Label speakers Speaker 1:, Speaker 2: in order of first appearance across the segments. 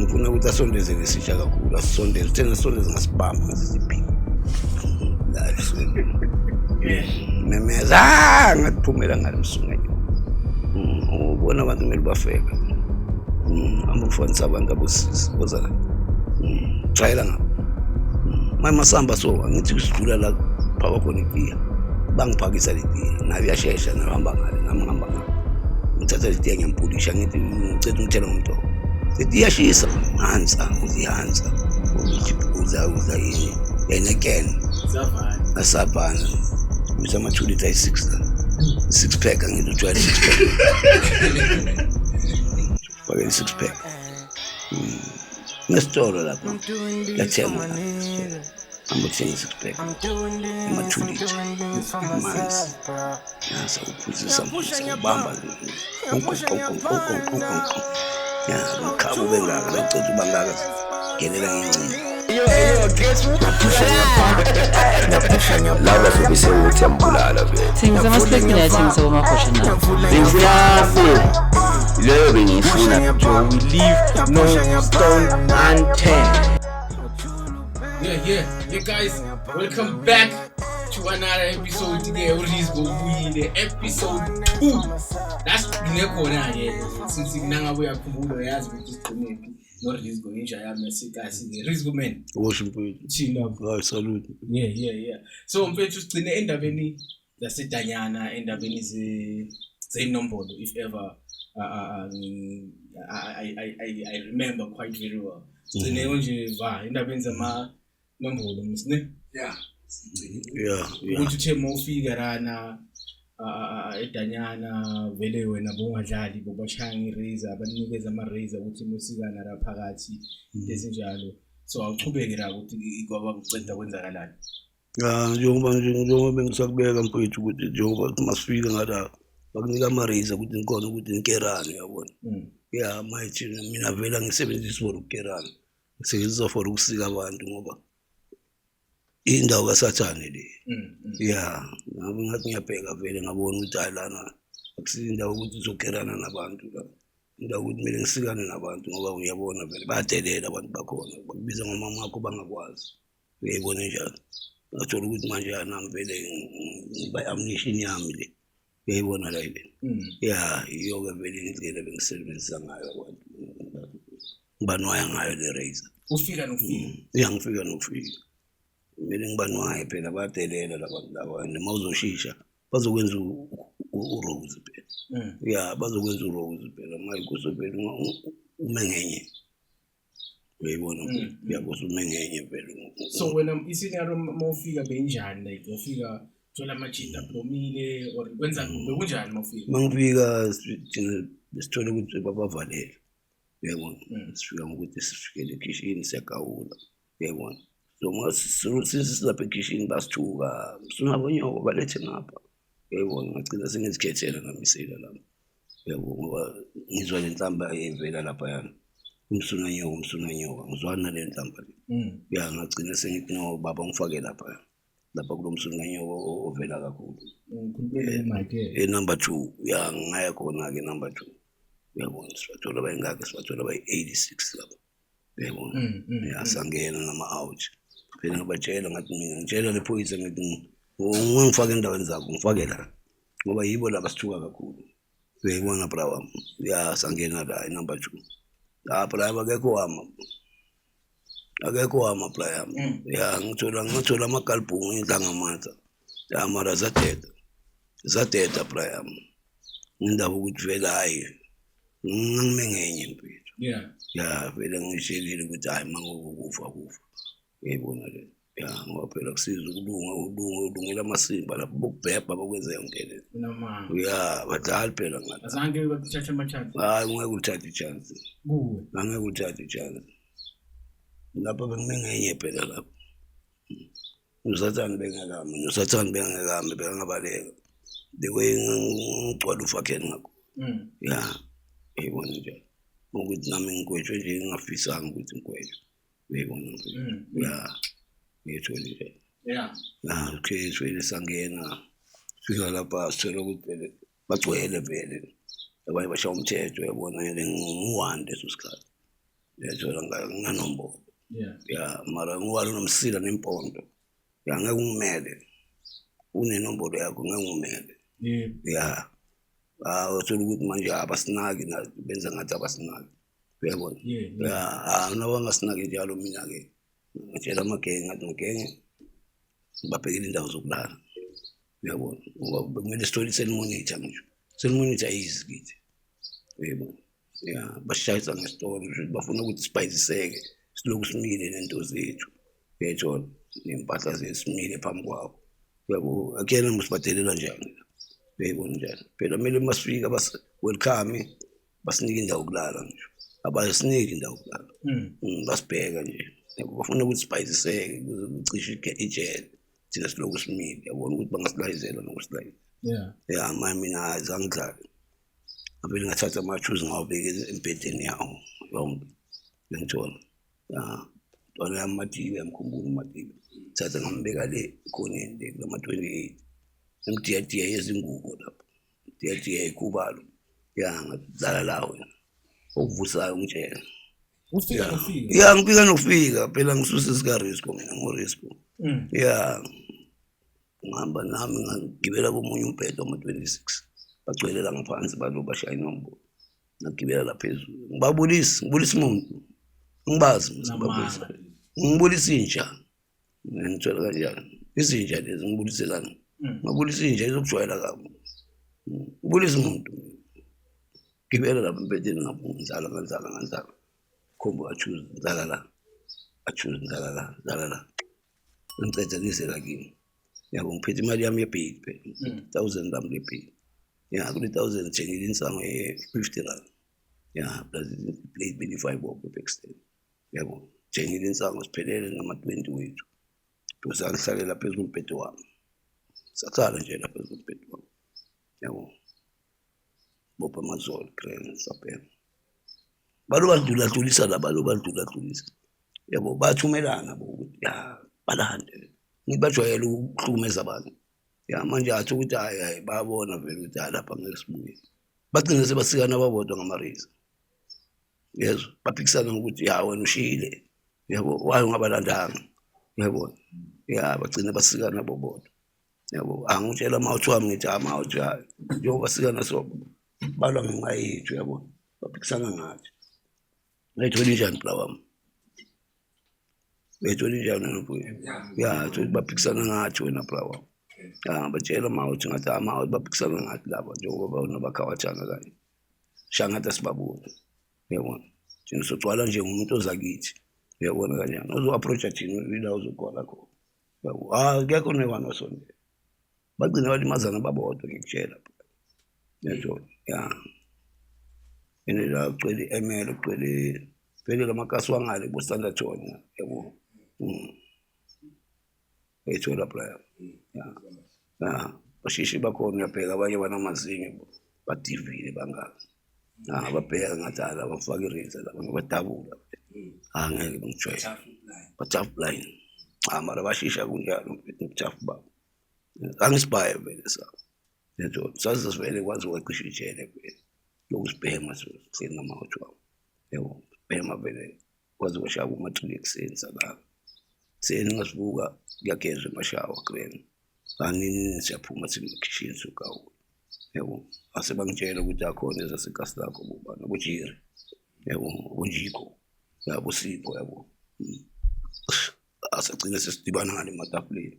Speaker 1: Ngifuna ukuthi asondeze lesitsha kakhulu, asisondeze, uthena asondeze, ngasibamba ngasiziphi la ebusweni, memeza. Ah, ngathi phumela ngale, msungenya. Ubona abantu kumele bafeke. Hamba ufundisa abantu abosisi boza la. Jwayela ngabo. Manje masihamba, so angithi sidlula la phaka khona itiya, bangiphakisa le tiya, nayo iyashesha, nayo hamba ngale, nami ngihamba ngale, ngithatha le tiya, ngiyampulisha, ngithi ngiceda umthela ngomdoko, ngithi iyashisa, hansa, ngithi hansa, ukuthi udla yini Heineken.
Speaker 2: Savana.
Speaker 1: Asabhana ukuthi ama-2 litre ayi-six la, six pack, angithi ujwayele six pack, fake i-six pack. Nesitolo lapha yathenga, hamba uthenga i-six pack ama-2 litre amanzi, nasa uphuzisa, mphuzisa, ubamba ya mkhaba ube ngaka, laceda uba ngaka, ngenela ngencini.
Speaker 3: Laba bazobe sewuthi yambulala vele.
Speaker 4: Thengisa ama-specula, athengisa komahosha nawo.
Speaker 3: Bengifuna four leyo bengiyifuna.
Speaker 5: We leave no stone unturned.
Speaker 2: Yeah, guys, welcome back to another episode ke. uRizgo ubuyile, episode 2. La sigcine khona ke, since nangabe uyakhumbula, uyazi ukuthi sigcinephi noRizgo, inja yami yasekasi ke. Rizgo man.
Speaker 1: Osho, mfethu.
Speaker 2: Thina.
Speaker 1: Hayi, salute.
Speaker 2: Yeah. So mfethu, sigcine endabeni zasedanyana, endabeni ze zeyinombolo, if ever I remember quite very well. Sigcine nje va endabeni zama nombolo msine.
Speaker 6: Yeah.
Speaker 1: Yeah.
Speaker 2: Ukuthi uthe mawufika lana edanyana, vele wena bongadlali, bobashaya nge-razor, banikeza ama-razor ukuthi musikana la phakathi, into ezinjalo. So awuchubeke la ukuthi kwaba kuceda kwenzakalani.
Speaker 1: Ya, njengoba bengisakubeka, mfethu, ukuthi njengoba masifika ngala bakunika ama-razor ukuthi nikhona ukuthi nikerane, uyabona. Ya, manje mina vele angisebenzisi for ukukerana, ngisebenzisa for ukusika abantu, ngoba indawo kasathane le. Ya, ngabe ngathi ngiyabheka vele, ngabona ukuthi hayi, lana akusiyo indawo ukuthi uzokerana nabantu, la indawo ukuthi kumele ngisikane nabantu, ngoba uyabona vele bayadelela abantu bakhona, bakubiza ngomama wakho bangakwazi, uyayibona njalo. Ngathola ukuthi manje ya, nami vele ngiba ammunition yami le, uyayibona la ile. Ya, iyo-ke vele indlela bengisebenzisa ngayo abantu, ngibanwaya ngayo le razor.
Speaker 2: Ufika nokufika.
Speaker 1: Ya, ngifika nokufika kumele ngibanwaye phela, bayadelela la bantu laba, and uma uzoshisha bazokwenza urose phela. Ya, bazokwenza urose phela, maye kuzovele ume ngenye, uyayibona. Ya, kuze ume ngenye vele.
Speaker 2: So wena i-scenario mawufika beyinjani? Like ufika thola amajita ablomile or kwenza bekunjani mawufika?
Speaker 1: Uma ngifika, thina besithole ukuthi babavalele, uyabona. Sifika ngokuthi sifikele ekhishini, siyagawula, uyabona. So silapha ekhishini basithuka, singabonyoko balethe ngapha, uyayibona. Ngagcina sengizikhethela nami isela lami, uyabo, ngoba ngizwa le nhlamba evela laphayana, umsunanyoka, umsunanyoka, ngizwana nale nhlamba le. Ya, ngagcina sengithi, "No baba, ngifake lapha lapha kulo msunanyoka ovela kakhulu."
Speaker 2: Ngikhulumele i-mic.
Speaker 1: E-number 2, ya, ngaya khona-ke number 2, uyabona. Sibathola bayingaki? Sibathola bayi-86 lapho, uyabona. Ya, sangena nama-out phela, ngabatshela ngathi mina, ngitshela le phoyisa ngathi, "Ungangifaka endaweni zakho, ngifake la, ngoba yibo laba sithuka kakhulu," uyayibona, bra wami. Ya, sangena la i-number 2 lapho, la akekho wama, akekho wama, bra yami. Ya, ngithola amagalibhungu indlangamatha, ya, mara zadeda, zadeda, bra yami, indaba ukuthi vele hhayi, ngangime ngenye mfethu. Ya, vele ngishelile ukuthi hhayi, mangokufa kufa, uyayibona le. Ya, ngoba phela kusiza ukulunga, ulunga ulungela amasimba lapho bokubhebha, bakwenza yonke le.
Speaker 2: Unamanga.
Speaker 1: Ya, badlali phela ngala.
Speaker 2: Azange bakuthathe ama-chance?
Speaker 1: Hayi, ungeke ulithathe i-chance.
Speaker 2: Kuwe.
Speaker 1: Angeke ulithathe i-chance lapho, bengime ngenye phela lapho, usathane bengekami, nosathane bengekami, bekangabaleka the way ngigcwala ufakheni ngakho. Ya, uyayibona nje ukuthi nami ngigwetshwe nje ngingafisanga ukuthi ngigwetshwe, uyayibona nje. Ya, ngiyethole nje. Ya, okay, sivele sangena, fika lapha sithola ukuthi vele bagcwele vele, abanye bashaya umthetho, uyabona, ngele ngiwani leso sikhathi. Uyathola nginanombolo.
Speaker 2: Yeah.
Speaker 1: Ya, mara ngiwalo nomsila nempondo. Ya, ngeke ungimele. Unenombolo yakho, ngeke ungimele.
Speaker 2: Yeah.
Speaker 1: Ya. Ah, uthola ukuthi manje abasinaki, benza ngathi abasinaki. Uyabona?
Speaker 2: Yeah.
Speaker 1: Ya, ah, nabangasinaki njalo mina-ke ngatshela amagenge, ngathi magenge ngibabhekele indawo zokulala. Uyabona? Ngoba bekumele sithole i-cell monitor ngisho. Cell monitor ayizi kithi. Uyabona? Ya, basishayisa ngesitolo nje, bafuna ukuthi sibhayiziseke, silokhu simile nento zethu. Uyayithola? Ney'mpahla zethu simile phambi kwabo. Uyabo? Akuyena musibadelela njani? Uyayibona njani? Phela kumele uma sifika bas-welcome, basinike indawo yokulala ngisho. Abasiniki indawo yokulala. Basibheka nje. Yabo, bafuna ukuthi sibhayiziseke kuze kucishe ijele. Thina silokhu simile. Yabona ukuthi bangasilayizela nokusilayizela.
Speaker 2: Yeah.
Speaker 1: Ya, manje mina hayi, zange ngidlale. Ngavele ngathatha ama-shoes ngawabeka embhedeni yawo yonke. Ngithola. Ya, ntwana yami Madibe, yamkhumbula uMadibe. Thatha ngambeka le ekhoneni le kulama-28. Emdiyadiya yezingubo lapho. Mdiyadiya ikhubalo. Ya, ngadlala la wena. Okuvusayo ngitshela.
Speaker 2: Ufika nofika.
Speaker 1: Ya, ngifika nofika phela, ngisuse sika-Risco mina, ngo-Risco. Ya, ngihamba nami ngagibela komunye umbhedo wama-26, bagcwele la ngaphansi, balo bashaya inombolo, ngagibela la phezulu, ngibabulisa, ngibulisa umuntu ngibazi, ngibabulisa, ngibulisa inja, ngithola kanjani izinja lezi, ngibuliselana, ngabulisa inja izokujwayela kabi, ngibulisa umuntu, gibela lapha embhedeni ngapho, ngidlala, ngidlala, ngidlala, khombo achoose, ngidlala la, achoose, ngidlala la, ngidlala la, ngiceda ngize la kimi. Yabo, ngiphethe imali yami yebheki phela, 1000 rand lebheki. Ya, kule 1000 ngithengile insango ye-50 rand. Ya, plus i-plate beli-5 bob eBaxton. Yabo, ngithengile insango, siphelele nama-20 wethu. Dosa ngihlalela phezu kombhede wami. Sahlala nje lapha phezu kombhede wami. Yabo, bopha amazolo, grand, sabhema. Balo badlula dlulisa la, balo badlula dlulisa. Yabo, bathumelana bo ukuthi ya balande. Ngithi bajwayele ukuhlukumeza abantu. Ya, manje athi ukuthi hayi hayi, bayabona vele ukuthi hayi, lapha ngeke sibuye. Bagcina sebasikana babodwa ngama-razor. Yezwa, baphikisana ngokuthi ya, wena ushiyile. Yabo, why ungabalandanga? Yabo. Ya, bagcina basikana bobodwa. Yabo, angitshela amawuthi wami, ngithi amawuthi hayi. Njengoba sikana so balwa ngenxa yethu, yabo. Baphikisana ngathi. Ngayithola injani bra wami? Uyayithola injani wena mfowethu? Ya, thola baphikisana ngathi wena bra wami. Ya, batshela amawuthi, ngathi amawuthi baphikisana ngathi laba njengoba bona bakhawatshana kanje. Shangathi asibaboni. Uyabona? Thina sogcwala nje ngumuntu ozakithi. Uyabona kanjani? Uzo-approach-a thina ila uzogcwala khona. Yabo, ah, kekho ne-one osondela. Bagcina balimazana babodwa, ngikutshela. Uyathola? Ya. Ene la kugcwele i-ML, kugcwele vele lamakasi wangale bo-Standerton, yabo. Uyayithola bra. Ya. Ya, bashishi bakhona, uyabheka abanye banamazinyo, badivile bangaka. Ah, babheka ngathi ala bafaka i-razor laba, ngibadabula. Ah, ngeke ngijwayele. Ba-tough blind. Cha, mara bashisha kunjalo mfethu, tough babo. Angisibhaye vele sabo. Yetho, saze sivele kwazi kwacisha ijele vele. Lokusibhema sihleli namawuthi wabo. Yabo, sibhema vele kwaze kwashaya kuma-3 ekuseni salala. Ekuseni ngasivuka kuyagezwa emashawa grand. Kanini siyaphuma simakhishini sogawula. Yabo, ase bangitshela ukuthi akhona ezasekasi lakho bobani, abojiri. Yabo, abonjikho. Yabo, Sipho, yabo. Asagcina sesidibana ngale ematafuleni.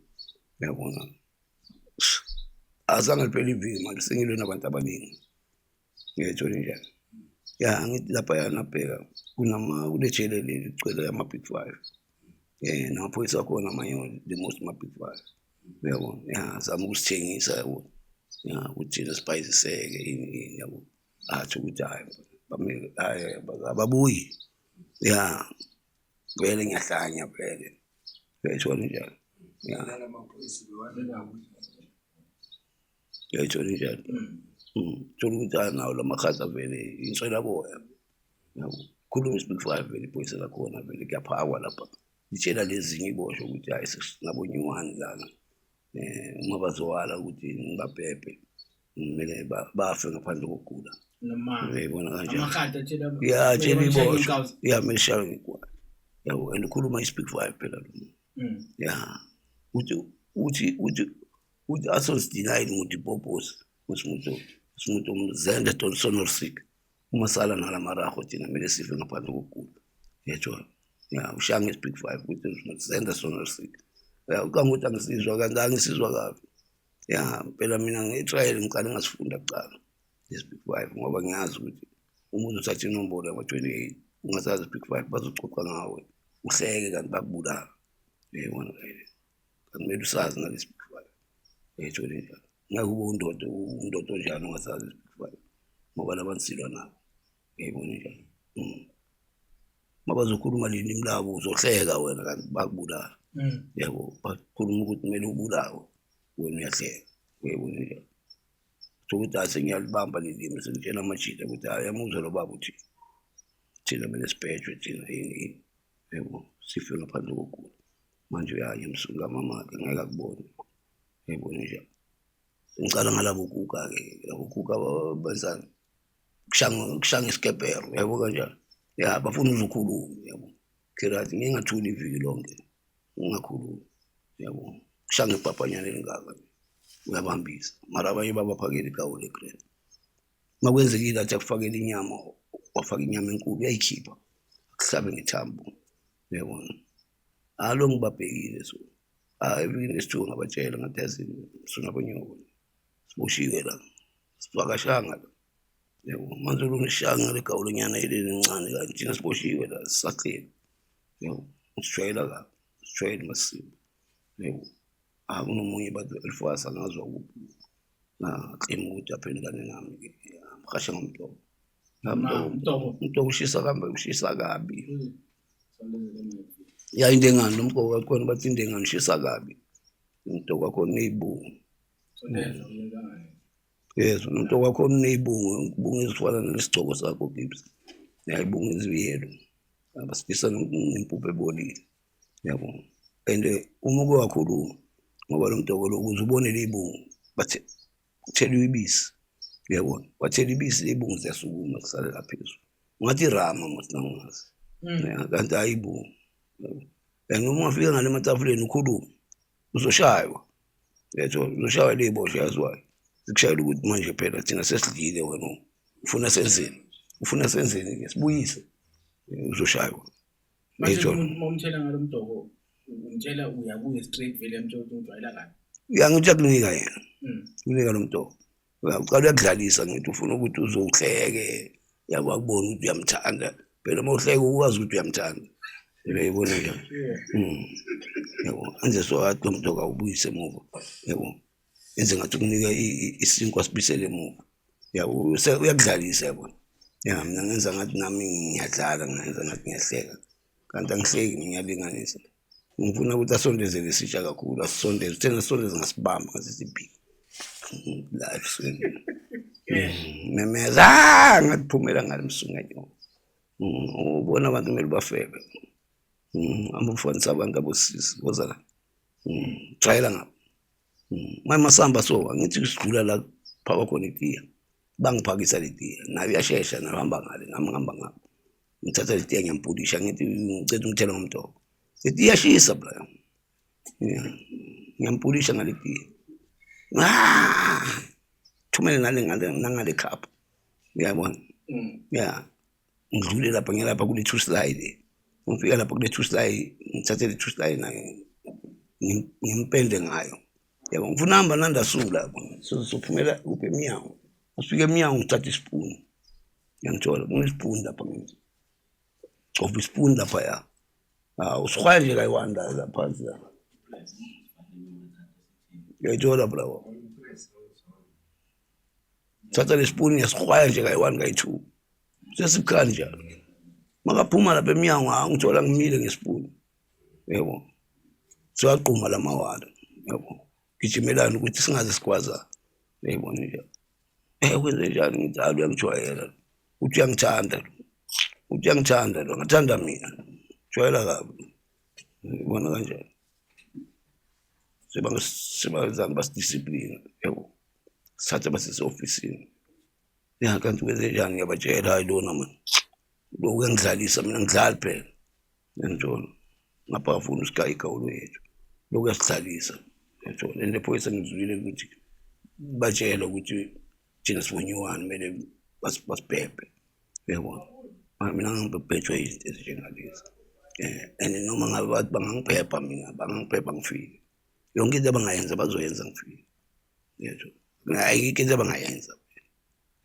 Speaker 1: Uyabona? Azange liphele iviki manje sengilwe nabantu abaningi. Ngiyayithola njani? Ya, ngithi lapha nabheka kunama kulejele leli kugcwele ama-big five. Namaphoyisa akhona amanye the most ma-big five. Uyabona? Ya, zama ukusithengisa, yabo. Ya, ukuthi thina sibhayiziseke ini ini, yabo. Athi ukuthi hayi, bame hayi, ababuyi. Ya, vele ngiyahlanya vele. Uyayithola njani? Ya. Uyayithola njani? Thola ukuthi hayi, nawo lamakhaza vele inswelaboya. Yabo. Khuluma isi-big five vele, iphoyisa lakhona vele kuyaphakwa lapha. Litshela lezinye iboshwe ukuthi hayi, sesinabonyuwani lana. Uma bazowala ukuthi ngibabhebhe, kumele bafe ngaphandle kokugula.
Speaker 2: Noma
Speaker 1: Uyayibona kanjani?
Speaker 2: Amahata atshela.
Speaker 1: Ya, tshela
Speaker 2: kumele
Speaker 1: iboshwa.
Speaker 2: inkawu.
Speaker 1: Ya, kumele ishaywe ngegwayi. Yabo, and ukhuluma i-speak five phela lo muntu. Ya, uthi asosidenied ngudipopose usimuntu usimuntu umzende sonorsik uma sala nalamaraho thina kumele sife ngaphandle kokugula, yethola. Ya, ushaya nge-speak five ukuthi zenda sonorsik. Ya, ucanga ukuthi angisizwa kanti angisizwa kabi. Ya, phela mina nge-trial ngiqale ngasifunda kuqala i-speak five, ngoba ngiyazi ukuthi uma uzothatha inombolo yama-28 ungasazi i-speak five, bazococa ngawe uhleke kanti bakubulala. Uyayibona kayile, kanti kumele usazi nale speak five, uyayithola njalo. Ngeke ube undoda, undoda onjani ungasazi i-speak five, ngoba labantu silwa nabo. Uyayibona njalo. Uma bazokhuluma lelimi labo uzohleka wena kanti bakubulala. Yabo, bakhuluma ukuthi kumele ubulawe, wena uyahleka. Uyayibona njalo. Sokuthi hayi, sengiyalibamba lelimi, sengitshela amajita ukuthi hayi, yamuzwa lo baba uthi thina kumele sibhejwe thina, yini yini, yabo, sife ngaphandle kokugula. Manje uyanya msuka mamakhe ngeke akubone. Uyayibona njalo. Ngicala ngalabo kuka-ke, labo kuka benzani, kushanga isikebhero, yabo kanjalo. Ya, bafuna uze ukhulume, yabo. Kherathi ngingathuli iviki lonke ungakhulumi, yabo. Kushanga ibhabhanyana elingaka, uyabambisa, mara abanye babaphakela igawu le-grand. Uma kwenzekile athi akufakele inyama, wafaka inyama enkulu, uyayikhipha akuhlabe ngethambo, uyabona. Alo ngibabhekile, so hayi, evikini lesithuka ngabatshela ngathi yazini sunabonyoko, siboshiwe la, sivakashanga la, yabo. Manje lunishanga ngale gawulonyana elincane kanti thina siboshiwe la, sisahleli, yabo. Sijwayela kabi, sijwayele masibo, yabo. Ah, kunomunye bathi elifasa ngazwa kuphi ngaklima ukuthi aphendulane nami-ke, mhasha ngomtobo.
Speaker 2: Mtobo.
Speaker 1: Umtobo ushisa kambe, ushisa kabi. Ya, into engani lo mqobo wakhona, bathi into engani ushisa kabi umtobo wakhona uney'bungu. Yes, umtobo wakhona uney'bungu, ibungu ezifana nesigcoko sakho Gibbs. Ya, ibungu eziyelo abasidisa nempuphu ebolile, yabo. And uma uke wakhuluma, ngoba lo mtoko lo ukuze ubone ley'bungu bathi kutheliwe ibisi, uyabona, wathela ibisi, ley'bungu ziyasukuma zihlalela phezulu ungathi irama mos nawungazi. Ya, kanti hayi, ibungu. And uma ungafika ngale ematafuleni ukhulume uzoshaywa, uyathola, uzoshaywa ley'boshwa yaziwayo, zikushayela ukuthi manje phela thina sesidlile, wena ufuna senzeni, ufuna senzeni-ke, sibuyise, uzoshaywa.
Speaker 2: Manje
Speaker 1: Uyayithola.
Speaker 2: Uma umtshela ngalo mdoko, umtshela uya kuye straight vele, emtshela ukuthi ungijwayela kabi?
Speaker 1: Ya, ngithi akunika yena. Unika lo mtoko, uqala uyakudlalisa, ngithi ufuna ukuthi uzohleke, yabo, akubone ukuthi uyamthanda. Phela uma uhleke ukwazi ukuthi uyamthanda, uyayibona njalo. Yabo, anze so athi lo mtoko awubuyise emuva, yabo, enze ngathi ukunika isinkwa sibisele emuva, yabo. Uyakudlalisa, yabona. Ya, mina ngenza ngathi nami ngiyadlala, ngenza ngathi ngiyahleka kanti angihleki, ngiyalinganisa. Ngifuna ukuthi asondeze lesitsha kakhulu, asisondeze, uthena asondeze ngasibamba ngasithi bi la ebusweni. Memeza, "Ah!" Ngathi phumela ngale msunganyo. Ubona abantu kumele bafebe. Hamba ufundisa abantu abosisi, woza la. Jwayela ngabo. Manje masihamba so angithi sidlula la kuphakwa khona itiya, bangiphakisa le tiya, nayo iyashesha, nayo hamba ngale, nami ngihamba ngapha, ngithatha le tiya ngiyampulisha, ngithi ngicela umthelo ngomtoko, le tiya iyashisa bra. Yeah. Ngiyampulisha ngale tiya. Ah! Thumele nale ngale nangale cup, uyabona. Ya, ngidlule lapha ngiyalapha kule two slide, ngifika lapha kule two slide, ngithathe le two slide naye ngimpende ngayo, yabo. Ngifuna hamba nandasula, yabo, sophumela kuphi emnyango, afike emnyango ngithatha isipuni, ngiyangithola kunesipuni lapha, ngithi cofa isipuni lapha, ya. Ah, usihwaya nje kayi-one la la phansi la, uyayithola bra. Thatha lesipuni, ngiyasihwaya nje kayi-one, kayi-two, sesibukhali njalo. Makaphuma lapha emnyango, ah, ngithola ngimile ngesipuni, yebo, siwaqhuma la mawala, yabo, gijimelani ukuthi singaze sigwaza, uyayibona nje. Kwenze njani? Ngithi hayi, uyangijwayela lo, uthi uyangithanda lo, uthi uyangithanda lo, ngathanda mina, jwayela kabi, ubona kanjani. Sebazani basidiscipline, yabo, sithathe basise ofisini. Ya, kanti kwenzenjani? Ngiyabatshela, hayi lona mani lo uyangidlalisa mina, ngidlali phela, ngiyangithola ngapha afuna usigaya igawulo yethu, lokhu uyasidlalisa, ngiyathola. And lephoyisa ngizwile ukuthi batshela ukuthi thina sibonyiwani, kumele basibhebhe, uyabona. Mina ngangibhebhejwa izinto ezinjengalezi, and noma ngabe bathi bangangibhebha mina, bangangibhebha ngifike, yonke into abangayenza bazoyenza ngifike, ngiyathola. Ayikho into abangayenza,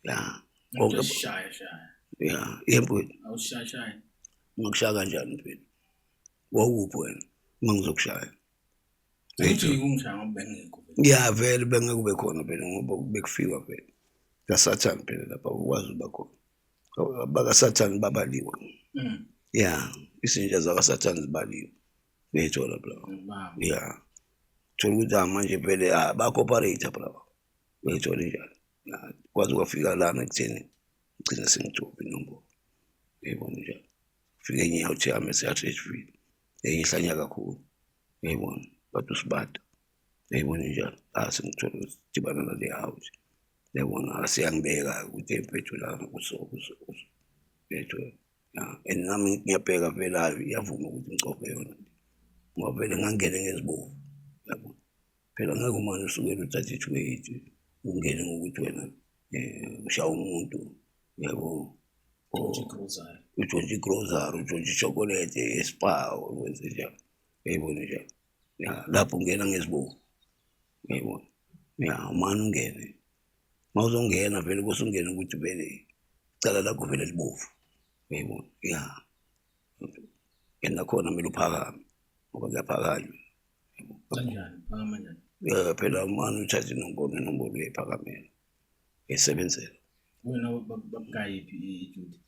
Speaker 1: ya,
Speaker 2: konke shaya shaya.
Speaker 1: Ya, yebo.
Speaker 2: Awushaya shaya.
Speaker 1: Ungakushaya kanjani mfethu? Wawuphi wena uma ngizokushaya?
Speaker 2: Uthi ungishaya ngoba bengekho.
Speaker 1: Ya, vele bengeke kube khona phela, ngoba bekufiwa phela kaSathane phela lapha, ukwazi uba khona bakaSathane babaliwe. Ya, izinja zakaSathane zibaliwe, uyayithola bro. Ya, thola ukuthi manje vele ba-cooperate bro, uyayithola njalo. Kwaze kwafika lana ekutheni ngigcina sengithoba inombolo, uyayibona njalo. Fike enye out yami esiyathi-H_V, enye ihlanya kakhulu, uyayibona, bathi usibada, uyayibona njalo. Sengithola ukuthi dibana nale out, uyayibona, aseyangibeka ukuthi mfethu la kuso kuso kuso, uyayithola. Ya, and nami ngiyabheka vele, hayi iyavuma ukuthi ngicofe yona, ngoba vele ngangene ngezibovu, uyabona. Phela ngeke umane usukele uthathe i-280 ungene ngokuthi wena ushaya umuntu, uyabo, utshontshe igrosari, utshontshe ishokolete e-Spar, wenze njalo, uyayibona njalo. Ya, lapho ungena ngezibovu, uyayibona. Ya, umane ungene, uma uzongena vele kose ungene ukuthi vele icala lakho vele libovu, uyayibona. Ya, and nakhona kumele uphakame, ngoba kuyaphakanywa.
Speaker 2: Kanjani? Phakama kanjani?
Speaker 1: Ya, phela umane uthathe inombolo, inombolo uyayiphakamela, uyayisebenzela.
Speaker 2: Wena bakukayiphi iduty?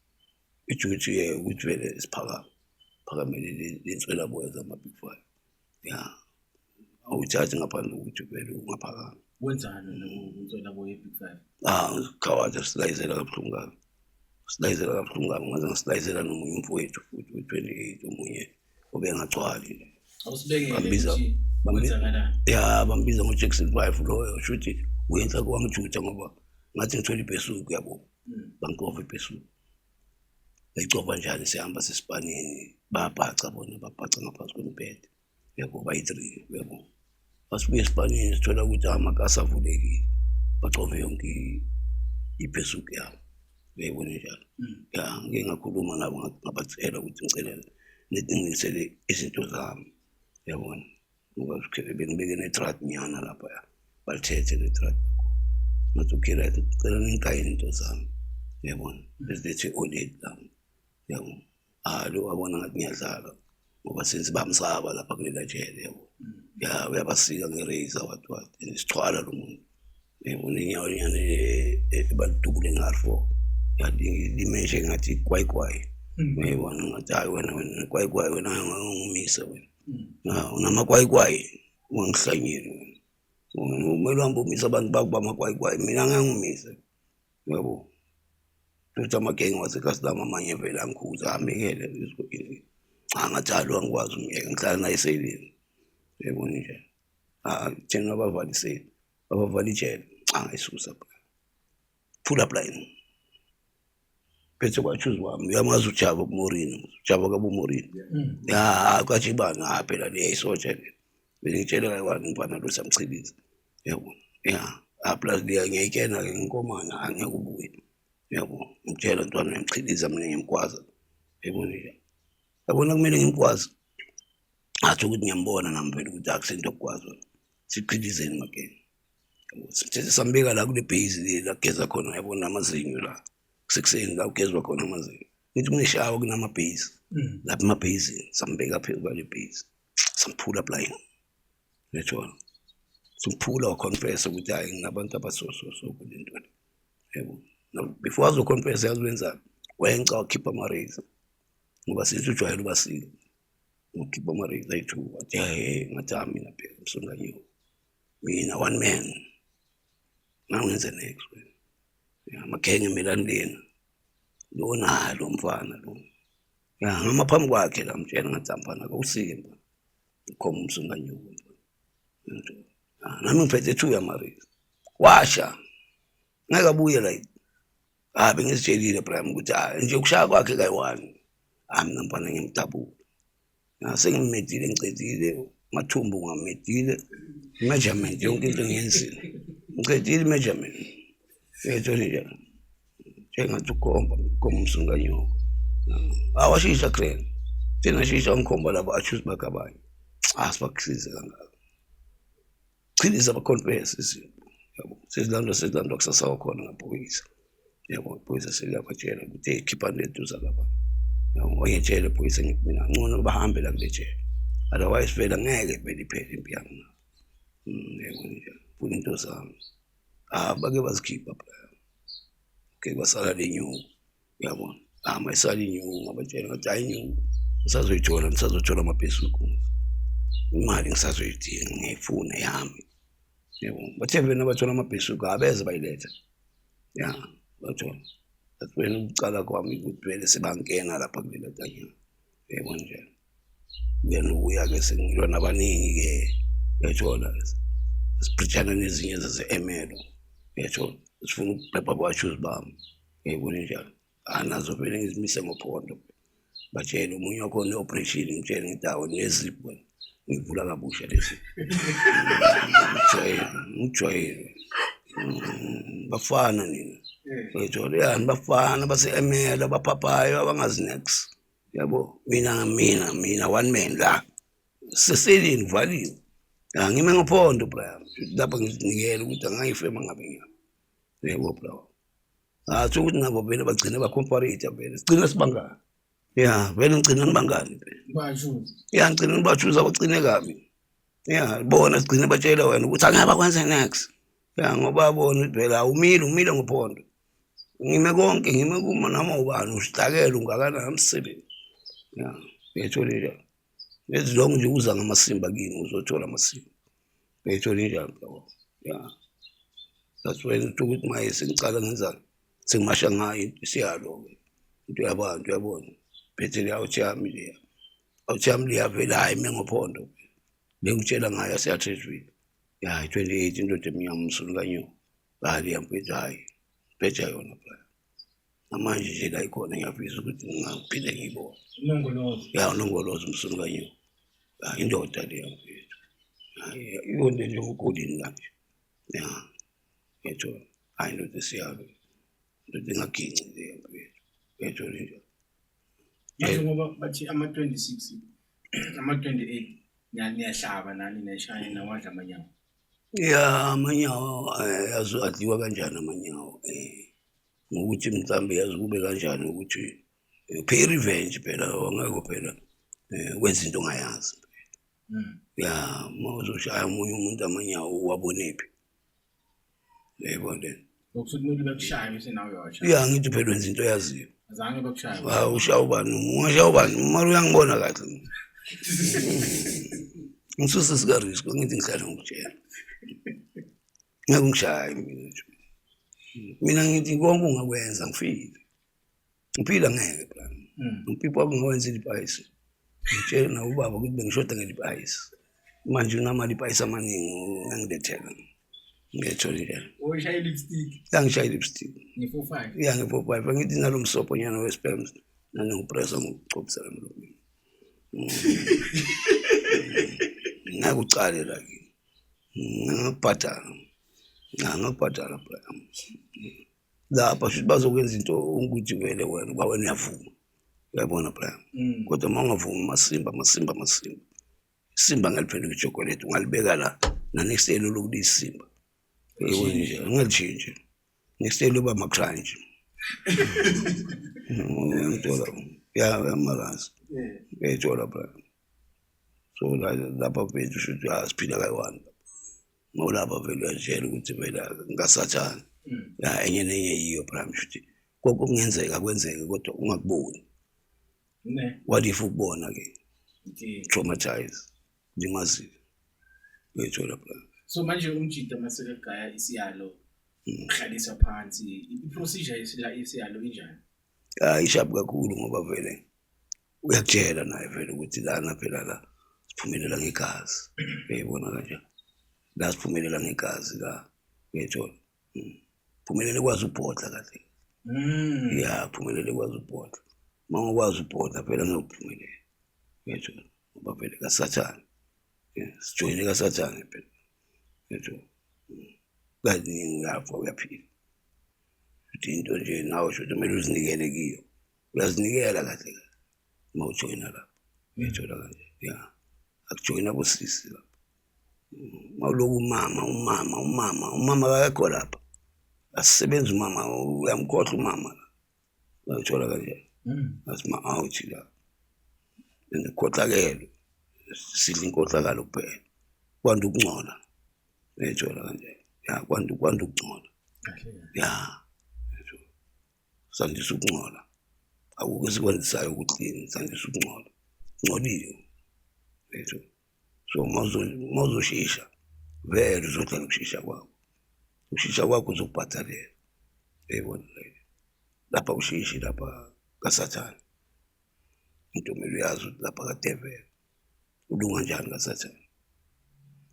Speaker 1: Iduty ukuthi vele siphakame, phakamele lenswelaboya zama-Big Five. Ya, awuthathi ngaphandle kokuthi vele ungaphakama.
Speaker 2: Wenzani wena kunswelaboya ye-Big Five?
Speaker 1: Khawatha silayizela kabuhlungu kabi, silayizela kabuhlungu kabi, ngaze ngasilayizela nomunye umfowethu futhi we-28, omunye obengagcwali.
Speaker 2: Awusibekele
Speaker 1: Bambiza
Speaker 2: ukuthi kwenzakalani?
Speaker 1: Ya, bambiza ngo-Jackson 5 loyo, shuthi uyenza kwangijutha, ngoba ngathi ngithola ibhesuku, yabo, bangicova ibhesuku, ngayicova njani, sihamba sesipanini, bayabhaca bona, babhaca ngaphansi kwemibhede, uyabo, bayi-3, uyabo. Masibuye esipanini sithola ukuthi amakasi avulekile, bacove yonke ibhesuku yabo, uyayibona njalo. Ya, ngike ngakhuluma nabo, ngabatshela ukuthi ngicela nitingisele izinto zami, uyabona, ngoba bengibeke ne-truck nyana lapha, balithethe le-truck lakhona. Ngathi okay, right, ngicela ningigaye into zami, uyabona, bezilethe oledi lami, uyabo. Lo wabona ngathi ngiyadlala, ngoba since bamsaba lapha kulela jele, yabo. Ya, uyabasika nge-razor, wathi wathi isichwala lo muntu, uyabona, inyawo nyana balidubule nge-R4, limeshe ngathi kwayikwai, uyayibona. Ngathi hayi wena, wena kwayikwai, wena ungumise wena, unamakwayikwayi, ungangihlanyeli wena, kumele uhambe umise abantu bakho bamakwayikwayi, mina ngeke ngimise, uyabo. Futhi amagenge wasekasi lami amanye vele angikhuza, amekele, cha, ngathi hayi lo angikwazi umyeka, ngihlala naye eselini, uyayibona nje. Thina abavala iseli, abavala ijele, cha, ngayisusa phela, pull up line phethe kwachuzi wami, uyamazi ujava kumorini, ujava kabumorini, ya kajibani, phela le isotsha le, bengitshele kayi-one umfana lo samchiliza, yabo. Ya, plus leya ngiyayitshena-ke ngenkomana, angeke ubuye, yabo, ngimtshela ntwana uyamchiliza, mina ngiyamgwaza, yabona nje, yabona, kumele ngimgwaze, athi ukuthi ngiyambona nami vele ukuthi akusento yokugwaza, sichilizeni magenge, sithethe sambeka la kule base le la kugeza khona, yabona, amazinyo la kusekuseni la kugezwa khona amazinyo, ngithi kuneshawa kunamabhasi lapha emabhasini, sambeka phezu kwale base, samphula blind, uyathola, simphula, waconfessa ukuthi hayi nginabantu abaso so so kule nto le, yabo. Before azoconfessa, yazi wenzani? Wenca wakhipha ama-razor, ngoba sithi ujwayele ubasika, wakhipha ama-razor ayi-2, wathi hey, ngathi ha mina bheka msonganyiwe, mina one man ngangenze next wena, ya magenge melani lena lona lo mfana lo, ya ngama phambi kwakhe la, mtshela ngathi mfana awusike mfana, ngikhomba umsunganyoko mfana, nami ngiphethe 2 yama-razor, washa ngeke abuye la. Ah, bengizitshelile Brian ukuthi ah nje ukushaya kwakhe kayi-one, ah mina mfana ngimdabula. Sengimedile, ngicedile mathumbu, ngamedile measurement, yonke into ngiyenzile, ngicedile i-measurement. Uyayithola nje njengathi ukhomba khomba umsunganyoko. Awashisha grand thina shisha ngikhomba labo achoose bakhe abanye, ah sibakusize kangaka, chiliza baconfess izinto yabo, sezilandwa sezilandwa kusasa wakhona ngaphoyisa yabo. Iphoyisa seliyabatshela ukuthi hey, khiphani leduza lapha yabo. Wangitshela iphoyisa, ngithi mina ngcono bahambe la kule jele, otherwise vele angeke vele iphele impi yami nabo. Yebo nje funa into zami. Ah, bake bazikhipha phela, ke kwasala le nyuku uyabona. Ah, mayisala inyuku ngabatshela ngathi hayi, inyuku ngisazoyithola, ngisazothola amabhesuku, imali ngisazoyidinga, ngiyayifuna yami yabo. Bathe vena bathola amabhesuku, abeze bayiletha ya, bathola. That's when ukucala kwami ukuthi vele sebangena lapha kulela tanyana, uyabona nje. Kuya nokuya-ke sengilwa nabaningi-ke, uyathola, sibhrijana nezinye zase-emelo, uyathola, sifuna ukuphepha abashuzi bami, uyayibona njalo. Ah, nazo vele ngizimise ngophondo, batshele omunye wakhona i-operation, ngitshele ngithi awu nezipho wena, ngivula kabusha lezi, ngijwayele, ngijwayele. Bafana nina, uyathola yani, bafana base-emelo abaphaphayo abangazi nex yabo. Mina mina mina one man la seselini kuvaliwe. Ah, ngime ngophondo Brian lapha, ngizinikele ukuthi angangifema ngabe ngiyami, yebo bro. Ah, so ukuthi nabo vele bagcine bacomparate, vele sigcine sibangani ya, vele ngigcine ngibangani vele.
Speaker 2: Bachuze.
Speaker 1: Ya, ngigcine ngibachuza, bagcine kabi ya, bona sigcine batshela wena ukuthi angeke bakwenze next ya, ngoba bona ukuthi vele awumile, umile ngophondo, ngime konke, ngime kuma noma ubani, usidakele ungakanani umsebenzi ya, uyayithola njalo. As long nje uza ngamasimba kimi, uzothola amasimba, uyayithola njalo yabo ya. That's why ngithi ukuthi maye sengicala ngenzani, sengimasha ngayo isiyalo-ke into yabantu, uyabona, phethe le out yami, leya out yami leya vele hhayi ime ngophondo le ngitshela ngayo yaseyathethwini ya, 28, indoda emnyama umsulu kanyoko, hayi leya mfethu, hhayi bheja yona phela. Namanje nje la ikhona, ngiyafisa ukuthi ngingaphinde ngiyibone.
Speaker 2: Unongolozo.
Speaker 1: Ya, unongolozo umsulu kanyoko ya, indoda leya mfethu. Hayi, iyonto njengogolini kanje ya, uyathola, hayi indoda esiyalo, indoda engaginci leya mfethu, uyathola nje.
Speaker 2: Manje ngoba bathi ama-26, ama-28, niyahlaba nani, niyashaya, nawadla amanyawo.
Speaker 1: Ya, amanyawo yazi adliwa kanjani amanyawo, ngokuthi mhlawumbe yazi kube kanjani ukuthi pay revenge phela, angeke phela wenza into ongayazi. Ya, uma uzoshaya omunye umuntu amanyawo, uwabonephi? Uyayibona le?
Speaker 2: Ngokuthi kumele bakushaye bese nawe uyawashaya.
Speaker 1: Ya, ngithi phela wenza into oyaziyo.
Speaker 2: Azange bakushaye.
Speaker 1: Hawu, ushaya ubani? Ungashaya ubani? Mara uyangibona kahle, ngisuse sika-risk, ngithi ngihlale ngikutshela, ngeke ungishaye mina nje. Mina ngithi konke ungakwenza, ngifile ngiphila, ngeke bra. Ngipipa kungawenza ilipayisi, ngitshele nawe ubaba ukuthi bengishoda ngelipayisi, manje unamalipayisi amaningi, ungangilethela, ngiyathola njalo.
Speaker 2: Uyishaya i-lipstick.
Speaker 1: Yangishaya i-lipstick.
Speaker 2: Nge-4-5.
Speaker 1: Ya, nge-4-5, angithi nalo msobho nyana we-sperms nangiwupressa ngokucobisela emlomeni. Ngeke ucale la kimi, ngingakubhadala, ngingakubhadala bra lapha, shuthi bazokwenza into ukuthi vele wena uba wena uyavuma, uyayibona bra. Kodwa uma ungavumi, masimba masimba masimba, isimba ngaliphenduka ichocolate, ungalibeka la na-next day loloku liyisimba, uyayibona nje, ungalitshintshe, next day loba ma-crunch, uyangithola ya, uyamarazi, uyayithola bra. So lapha mfethu shuthi siphila kayi-one, ngolapha vele uyazitshela ukuthi vele ngasathana ya, enye nenye yiyo bra, shuthi konke okungenzeka kwenzeke, kodwa ungakuboni.
Speaker 2: Ne.
Speaker 1: What if ukubona ke?
Speaker 2: Okay.
Speaker 1: Traumatize, limazile, uyayithola bra.
Speaker 2: So manje umjida masekagaya isiyalo, uhlalisa phansi, i-procedure yesiyalo injani?
Speaker 1: Hayi, ishapu kakhulu, ngoba vele uyakutshela naye vele ukuthi lana phela la siphumelela ngegazi, uyayibona kanjani, la siphumelela ngegazi la, uyayithola. Phumelele kwazi ubhodla kahle. Ya, phumelele kwazi ubhodla. Uma ungakwazi ubhodla phela ngeke uphumelele. Uyathola? Ngoba phela kaSathane. Sijoyine kaSathane phela. Uyathola? Kaningi uyafa uyaphila. Futhi into nje nawe shuthi kumele uzinikele kiyo. Uyazinikela kahle kahle uma ujoyina lapho. Uyathola kanje? Ya. Akujoyina bosisi lapho. Mawuloku umama umama umama umama akekho lapha. Asisebenzi umama, uyamkhohlwa umama. Uyathola kanje? Athi ma-out la. And ukhohlakele. Sidla inkohlakalo kuphela. Kwanda ukungcola. Uyathola kanje? Ya, kwanda ukungcola. Ya. Sandisa ukungcola. Akukho esikwandisayo ukuklini, sandisa ukungcola. Ngcolile. Uyathola? So mawuzoshesha vele uzodlala ukushesha kwakho. Ukushesha kwakho uzokubhadalela. Uyayibona leyo? Lapha ushishi lapha kaSathane. Into kumele uyazi ukuthi lapha kadeveli ulunga njani kaSathane.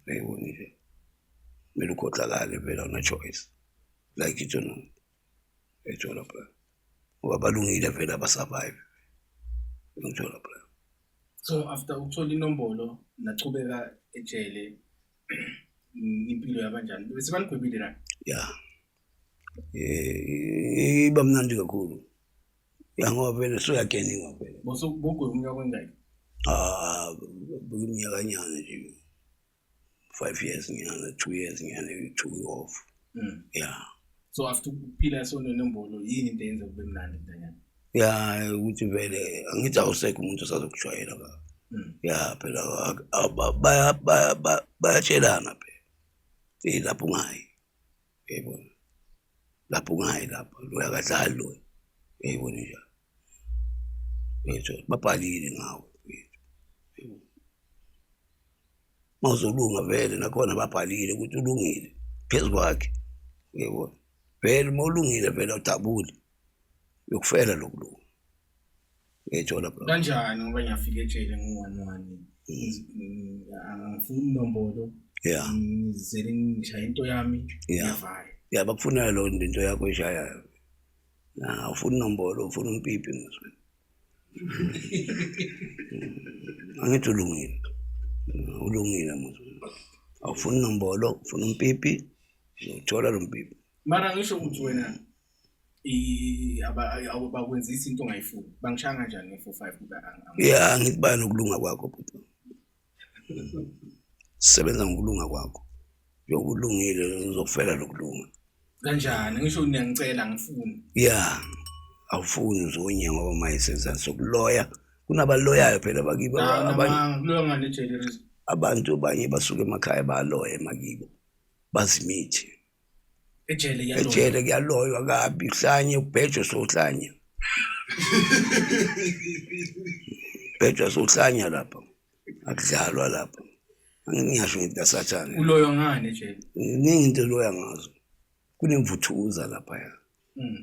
Speaker 1: Uyayibona nje? Kumele ukhohlakale vele, awuna choice. Like it or not. Uyayithola bra? Ngoba balungile vele abasurvive. Uyangithola bra?
Speaker 2: So after ukuthola inombolo nachubeka ejele, impilo yabanjani? Bese banigwebile la?
Speaker 1: Ya. Iba mnandi kakhulu. Ya, ngoba vele soyakeninga vele.
Speaker 2: Bogweba umnyaka wengaki?
Speaker 1: Ah, iminyakanyana nje. 5 years nyana, 2 years nyana, 2 off. Yeah.
Speaker 2: So after ukuphila sonenombolo, yini into eyenza kube mnandi mntanyana?
Speaker 1: Ya, ukuthi vele angithi awusekho umuntu osazokujwayela ka. Ya, phela bayatshelana phela. Eh, lapho ungayi. Uyayibona? Lapho ungayi lapho, loya akadlali loya. Uyayibona nje. Uyayithola, babhalile ngawe. Mawuzolunga vele nakhona babhalile ukuthi ulungile phezu kwakhe. Uyayibona? Vele uma ulungile vele awudabuli. Uyokufela lokulunga. Uyayithola bro?
Speaker 2: Kanjani ngoba ngiyafika ejele ngo-1-1, angifuni inombolo.
Speaker 1: Yeah.
Speaker 2: Ngizele ngishaya into yami.
Speaker 1: Yeah.
Speaker 2: Ngiyavaya.
Speaker 1: Ya, bakufuna lo into yakho eshayayo. Na ufuna inombolo, ufuna umpipi mswe. Angithi ulungile. Ulungile mswe. Awufuni inombolo, ufuna umpipi, uzothola lo mpipi.
Speaker 2: Mara ngisho ukuthi wena abakwenzisa into ongayifuni. Bangishaya kanjani nge-4-5 kuba
Speaker 1: Ya, ngithi baya nokulunga kwakho bhuti. Sebenza ngokulunga kwakho. Njengoba ulungile uzofela lokulunga.
Speaker 2: Kanjani? Ngisho niyangicela ngifuni.
Speaker 1: Ya, awufuni uzonya ngoba mayisenza sokuloya. Kunabaloyayo phela bakibo abanye.
Speaker 2: Kuloya ngane ejele Rizzo.
Speaker 1: Abantu abanye basuka emakhaya baloya emakibo. Bazimithi.
Speaker 2: Ejele kuyaloywa.
Speaker 1: Ejele kuyaloywa kabi, uhlanye ubhejwe sohlanya. Bhejwa sohlanya lapha. Akudlalwa lapha. Angiyasho ngithi kaSathane.
Speaker 2: Uloywa ngani ejele?
Speaker 1: Iningi into eloya ngazo. Kunemvuthuza lapha ya.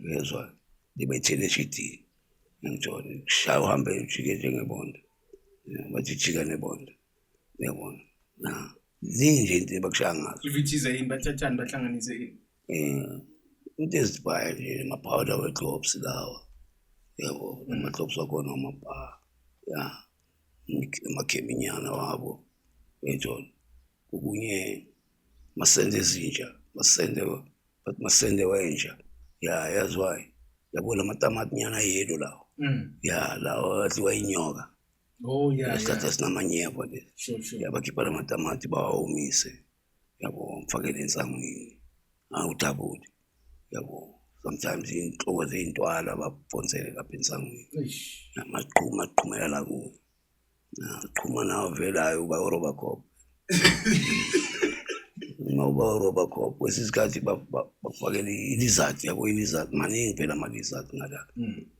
Speaker 1: Uyezwa? Libethele eshidini. Ngithola kushaya uhambe ujike njengebonda. Bathi jika nebonda. Uyabona? Na. Ziningi nje into abakushaya ngazo.
Speaker 2: Ivithiza yini, bathathani bahlanganise yini?
Speaker 1: Into ezibhaya nje ama-powder we-drops lawa. Yabo, ama-drops wakhona amabha. Ya. Amakheminyana wabo. Uyayithola? Okunye masende ezinja, masende but masende wenja. Ya, yazi why? Yabo lamatamati nyana yelo lawo. Ya, lawo adliwa inyoka.
Speaker 2: Oh yeah.
Speaker 1: Isikhathi esinamanyeva lesi.
Speaker 2: Sure, sure.
Speaker 1: Ya, bakhipha lamatamati bawawomise. Yabo, ngifakele ensangwini. Awudabuli. Yabo, sometimes inhloko zeyintwala baphonsele lapha ensangwini.
Speaker 2: Eish.
Speaker 1: Amaqhuma aqhumela la kuwo. Qhuma nawo vele hayi uba uRobocop. Uma uba uRobocop kwesinye isikhathi bakufakela ilizard, yabo ilizard, maningi phela ama-lizard ngala.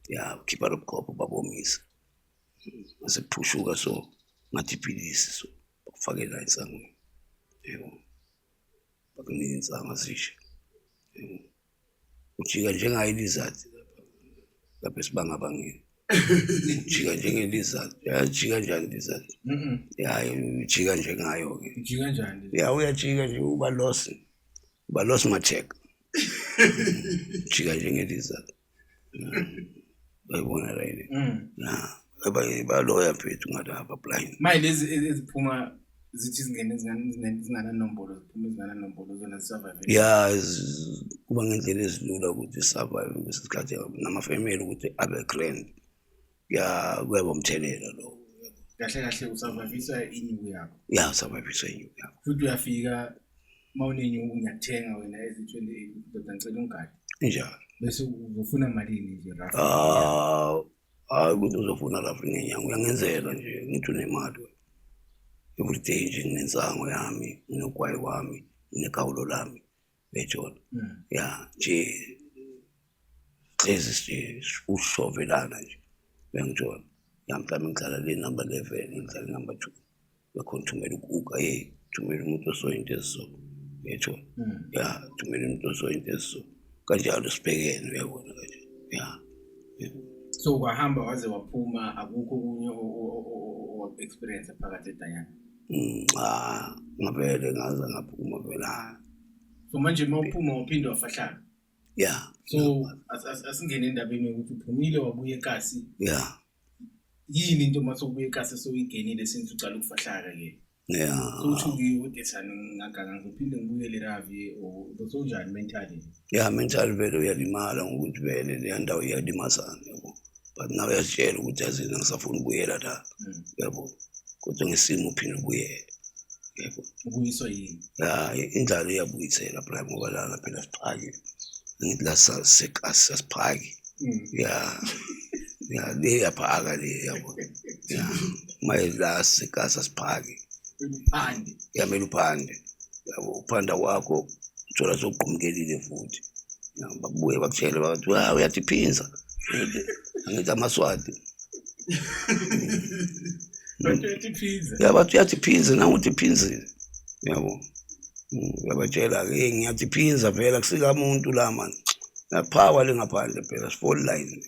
Speaker 1: Ya, ukhipha lo bukhopho babomisa. Mase kuphushuka so ngathi iphilisi so bakufakela ensangwini. Yebo. Bakunika insangu azishe. Yebo. Ujika njengayo ilizard lapha esibangabangeni. Ujika njengelizard. Uyajika njani ilizard? Ya, ujika njengayo ke.
Speaker 2: Ujika njani?
Speaker 1: Ya, uyajika nje uba loss. Uba loss macheck. Ujika njengelizard. Bayibona la yini?
Speaker 2: Mm.
Speaker 1: Ya, baloya mfethu ngalapha blind.
Speaker 2: Manje lezi eziphuma zithi zingene zingananombolo, ziphuma zingananombolo, zona zisurvive.
Speaker 1: Ya, kuba ngendlela ezilula ukuthi survive kwesikhathi namafemeli ukuthi abe grand. Ya, kuyaba umthelela lo.
Speaker 2: Kahle kahle usurvivisa inyuku yakho.
Speaker 1: Ya, usurvivisa inyuku yakho.
Speaker 2: Futhi uyafika uma unenyuku ngiyakuthenga wena ezi-28 ndoda, ngicela ungigade.
Speaker 1: Injalo.
Speaker 2: Bese uzofuna malini nje rough?
Speaker 1: Ah, hayi ukuthi uzofuna rough ngenyanga, uyangenzela nje ngithi unemali wena. Every day nje nginensango yami, nginogwayi wami, nginegawulo lami, uyayithola. Ya, nje hlezi nje ushovelana nje, uyangithola. Ya, mhlawumbe ngidlala le number 11, ngidlala number 2. Bakhona thumela ukuka, hey, thumela umuntu osoyinto eziso, uyayithola. Ya, thumela umuntu osoyinto eziso. Kanjalo sibhekene, uyabona kanje. Ya.
Speaker 2: So kwahamba waze waphuma, akukho okunye o-experience phakathi edanyana?
Speaker 1: Cha, ngavele ngaze ngaphuma vele.
Speaker 2: So manje uma uphuma waphinde wafahlaka?
Speaker 1: Ya.
Speaker 2: So asingene endabeni yokuthi uphumile wabuya ekasi.
Speaker 1: Ya.
Speaker 2: Yini into uma sewubuya ekasi sewuyigenile since ucala ukufahlaka ke?
Speaker 1: Ya.
Speaker 2: So uthi udesani ngaganga ngizophinde ngibuyele Ravi or bosonjani mentally?
Speaker 1: Ya, mentally vele uyalimala ngokuthi vele leya ndawo iyalimazana, yabo. But nawe uyazitshela ukuthi yazini angisafuni ukubuyela la. Yabo. Kodwa ngesimo uphinde ubuyele. Yebo.
Speaker 2: Ubuyiswa yini?
Speaker 1: Ya, indlala iyabuyisela phela ngoba lana phela siphaki. Angithi la sekasi asiphaki. Ya. Ya, le yaphaka le, yabo. Ya. Maye la sekasi asiphaki.
Speaker 2: Uphande.
Speaker 1: Ya, kumele uphande. Yabo, uphanda kwakho uthola sokugqumkelile futhi. Ya, bakubuye bakutshele bathi, "Wa, uyatiphinza." Angithi amaSwati.
Speaker 2: Bathi uyatiphinza.
Speaker 1: Ya, bathi uyatiphinza, nangu utiphinzile. Yabo. Uyabatshela-ke, hey, ngiyatiphinza vele akusika muntu la man. Yaphawa le ngaphandle phela, fall line.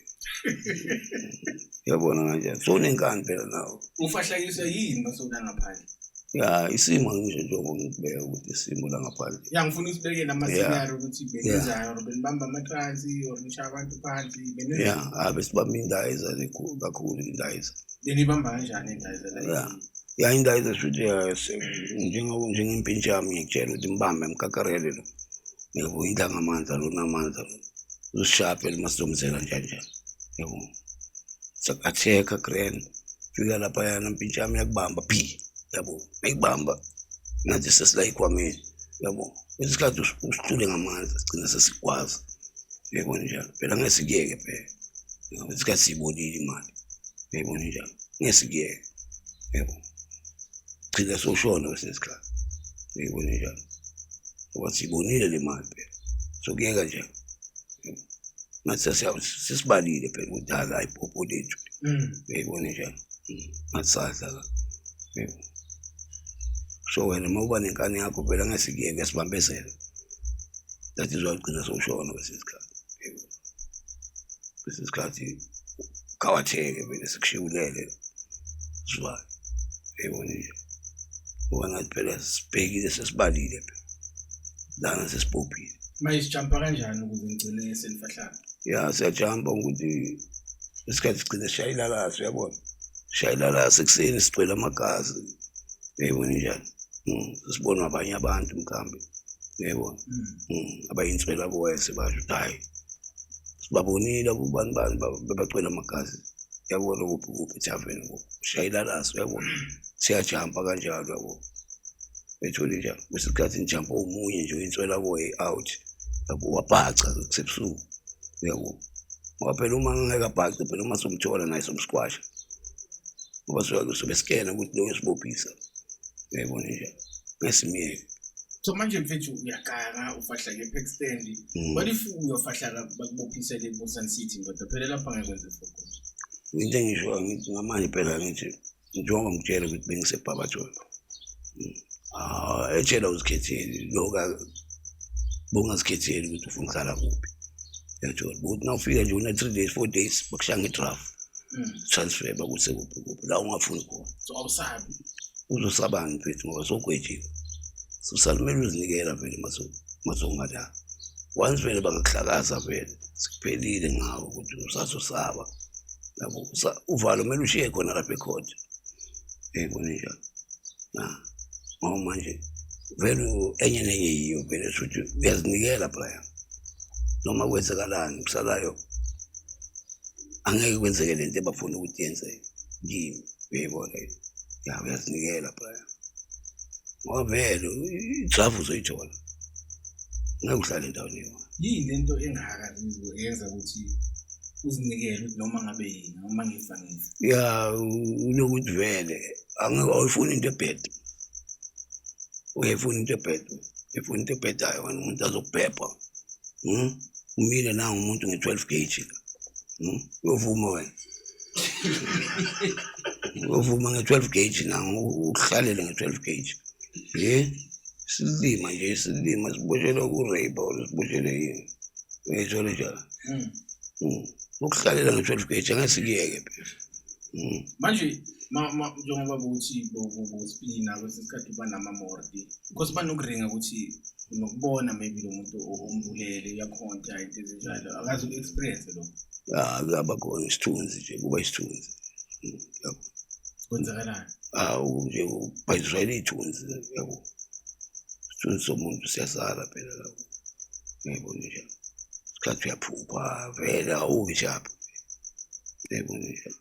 Speaker 1: Uyabona kanjani? So unenkani phela nawe.
Speaker 2: Ufahlakiswa yini mase ula ngaphandle?
Speaker 1: Ya, isimo ngisho njengoba ngikubeka ukuthi isimo la ngaphandle.
Speaker 2: Ya, ngifuna usibeke nama-scenario ukuthi benenzani or benibamba amatransi or nishaya abantu phansi, benenzani?
Speaker 1: Ya, besibamba indayiza kakhulu indayiza.
Speaker 2: Benibamba kanjani indayiza la?
Speaker 1: Ya. Ya, indayiza shuthi njengoba njengempintshi yami ngiyakutshela ukuthi mbambe mkakarele lo. Yebo, indla ngamandla lo namandla lo. Uzishape phela uma sizomzela njani njani. Yebo. Sakatheka grand. Fika lapha yana impintshi yami yakubamba phi. Yabo, ayikubamba. Nathi sesila ikhwameni. Yabo. Isikhathi usihlule ngamandla sigcina sesikwazi. Yebo njalo. Phela ngeke sikuyeke phela. Yabo, isikhathi siyibonile imali. Yebo njalo. Ngeke sikuyeke. Yebo. Gcina soshona kwesinye isikhathi. Yebo njalo. Ngoba siyibonile le mali phela. Sokuyeka nje. Yebo. Ngathi sesibalile phela ukuthi hayi ayipopo lethu. Yebo njalo. Ngathi sadla la. Yebo. So wena uma uba nenkani yakho phela ngeke sikuyeke, sibambezele. That is why ugcina sowushona kwesinye isikhathi. Yebo. Kwesinye isikhathi khawatheke vele sikushiwulele. Zwa. Yebo nje. Ngoba ngathi phela sibhekile sesibalile phela. Lana sesibophile.
Speaker 2: Manje sijampa kanjani ukuze ngigcine senifahlaka?
Speaker 1: Ya, siyajampa ukuthi isikhathi sigcine sishayela uyabona. Sishayela ekuseni sigcwele amagazi. Uyayibona njani? Sibonwa abanye abantu mkhambi. Uyayibona? Abayinswela boya sebasho ukuthi hayi. Sibabonile kubani bani bebagcwele amagazi. Uyabona kuphi kuphi ethaveni kuphi. Shayela uyabona. Siyajampa kanjalo yabo. Ethole njalo. Kwesikhathi ngijampa omunye nje uyinswela boya out. Yabo wabhaca kusebusuku. Uyabo. Ngoba phela uma ngeke abhace phela uma somthola naye somsquasha. Ngoba sobe sobe sikena ukuthi lo usibophisa. Uyayibona nje. Ngesimiyeke.
Speaker 2: So manje mfethu uyaganga ufahla nge-pack stand. What if uyofahlaka bakubophisele eBusan City ndoda, phela lapha ngeke kwenze focus.
Speaker 1: Into engisho ngithi ngamanje phela ngithi njengoba ngikutshela ukuthi bengiseBarberton. Ah, etshela uzikhetheli lokho bongazikhetheli ukuthi ufuna ukuhlala kuphi. Uyathola ukuthi nawufika nje una 3 days 4 days bakushaya ngedraft. Transfer bakuse kuphi kuphi la ungafuni khona.
Speaker 2: So awusabi.
Speaker 1: Uzosabani mfethu ngoba sogwejiwe. So salimele uzinikela vele masongala. Once vele bangakuhlakaza vele sekuphelile ngawe ukuthi usazosaba, yabo. Uvalo kumele ushiye khona lapha ekhodi, uyayibona njalo na? Ngoba manje vele enye nenye yiyo vele, shuthi uyazinikela Brian, noma kwenzekalani kusalayo angeke kwenzeke lento ebafuna ukuthi yenzeke kimi, uyayibona? Ya, uyazinikela Brian, ngoba vele idrafu uzoyithola, ngeke uhlale endaweni eyi-one.
Speaker 2: Yini lento engaka Rizko eyenza ukuthi uzinikele ukuthi noma ngabe yini, noma ngifa ngifa?
Speaker 1: Ya, unokuthi vele angeke, awuyifuni into ebhede, uyayifuna into ebhede, uyifuna into ebhedayo wena, umuntu azokubhebha. Umile nangu umuntu nge-12 gauge, Uyovuma wena, uyovuma nge-12 gauge nangu, ukuhlalele nge-12 gauge ye silima nje, silima siboshelwe ku-rape or siboshelwe yini, uyayithola njalo. Ukuhlalela nge-12 gauge angeke sikuyeke phela.
Speaker 2: Manje njengoba buthi bospina kwesinye isikhathi uba nama-mordi because banokuringa ukuthi unokubona maybe lo muntu ombulele uyakhonta, into ezinjalo, akazi uku-experience lokho.
Speaker 1: Ya, kuyaba khona isithunzi nje, kuba isithunzi. Yabo.
Speaker 2: Kwenzakalani?
Speaker 1: Awu nje ubhayiswela iy'thunzi, yabo. Isithunzi somuntu siyasala phela lapho, uyayibona njalo. Isikhathi uyaphupha vele awubi sharp, uyayibona njalo.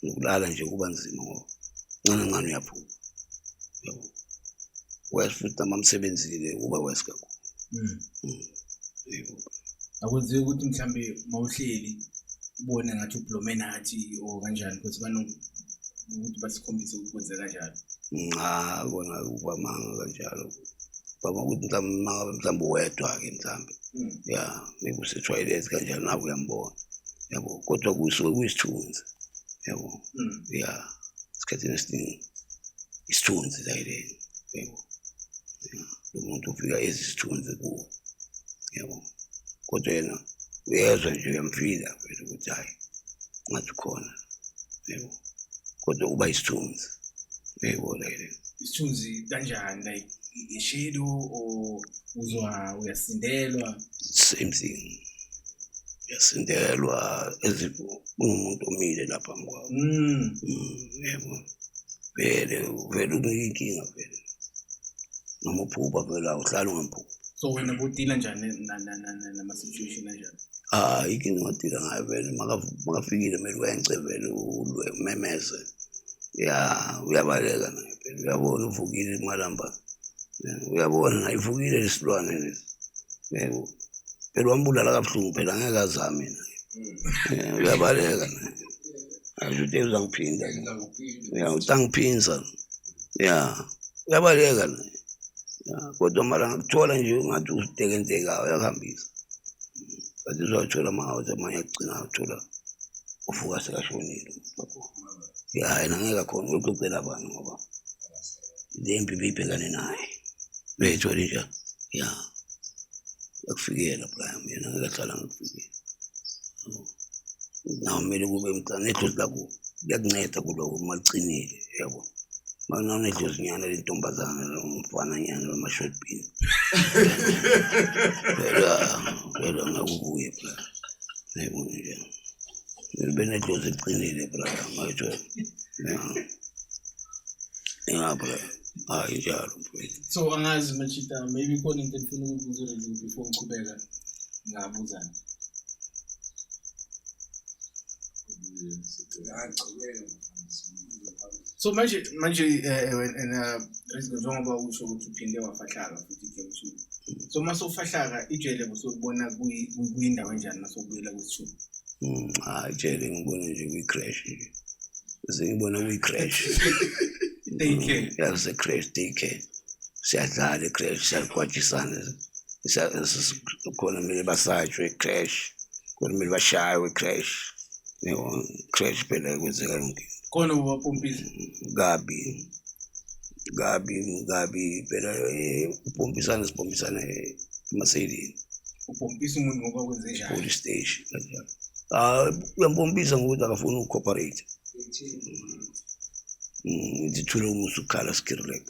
Speaker 1: Nokulala nje kuba nzima ngoba ncane ncane uyaphupha, yabo. Wes futhi noma msebenzile kuba wes kakhulu. Yebo.
Speaker 2: Akwenzeki ukuthi mhlambe mawuhleli ubone ngathi ublome nathi or kanjani, because banokuthi basikhombise ukuthi kwenzeka kanjalo?
Speaker 1: Cha, kona kubamanga kanjalo. Bama ukuthi mhlawumbe mangabe mhlawumbe uwedwa-ke mhlawumbe. Ya, maybe use-toilet kanjalo nawe uyambona, yabo. Kodwa kusuke kuyisithunzi, yabo. Ya, esikhathini esiningi isithunzi la yile, yabo. Ya, lo muntu ufika ezisithunzi kuwe, yabo. Kodwa yena uyezwa nje, uyamfila vele ukuthi hhayi ngathi ukhona, yabo. Kodwa uba isithunzi, uyayibona yile.
Speaker 2: Isithunzi kanjani, like i-shadow or uzwa uyasindelwa?
Speaker 1: Same thing, uyasindelwa as if kunomuntu omile lapha phambi kwakho. Yebo, vele vele ukunika inkinga vele, noma uphupha vele awuhlali ungamphuphi.
Speaker 2: So wena budila njani nama-situation anjani?
Speaker 1: Ah, inkinga ongadila ngayo vele makafikile kumele wence vele, ulwe, umemeze. Ya, uyabaleka naye phela, uyabona uvukile umalamba, uyabona naye ivukile lesilwane lesi, yebo. Phela wambulala kabuhlungu phela, angeke azame naye. Uyabaleka naye, asho ukuthi uzangiphinda, ya, utangiphinza, ya, uyabaleka naye. Ya, kodwa mara ngakuthola nje ungathi usitekenteka, uyakuhambisa, kanti uzawuthola ama-out amanye agcina uthola uvuka sekashonile umuntu wakho. Ya, yena angeke akhona ukuxoxela abantu ngoba le mpi beyibhekane naye, uyayithola injalo. Ya, akufikela Brian, yena angeke ahlala ngakufikela. Nawe kumele kube nedlozi lakho liyakunceda kuloko uma liqinile, yabo. Uma unedlozinyana lentombazana nomfananyana lama-short bean, phela phela ngeke ubuye Brian, uyayibona nje. Kumele ube nedlozi eliqinile brother, ungayithola. Ya, ya brother, hayi njalo mfowethu.
Speaker 2: So angazi machita, maybe khona into enifuna ukuyibuza uRiziko before ngiqhubeka ngingabuzana. So manje wena Rizko, njengoba usho ukuthi uphinde wafahlaka futhi game 2, so mase ufahlaka ijele busukubona kuyindawo enjani mase ubuyela kwesi-two?
Speaker 1: Hayi, ijele ngibona nje kuyi-creche nje, bese ngibona kuyi-creche.
Speaker 2: Daycare.
Speaker 1: Ya, se-creche, daycare, siyadlala e-creche, siyagwajisana, khona kumele basatshwe e-creche, khona kumele bashaywe e-creche, yabo. Creche phela kwenzeka yonke into.
Speaker 2: Khona ubapompisa?
Speaker 1: Kabi kabi kabi phela, upompisana, sipompisana emaseleni.
Speaker 2: Upompisa umuntu ngoba kwenze njani?
Speaker 1: Police station kanjalo. Ah, uyampompisa ngokuthi akafuni uku-cooperate. Ithula umusa ukukhala skirlek,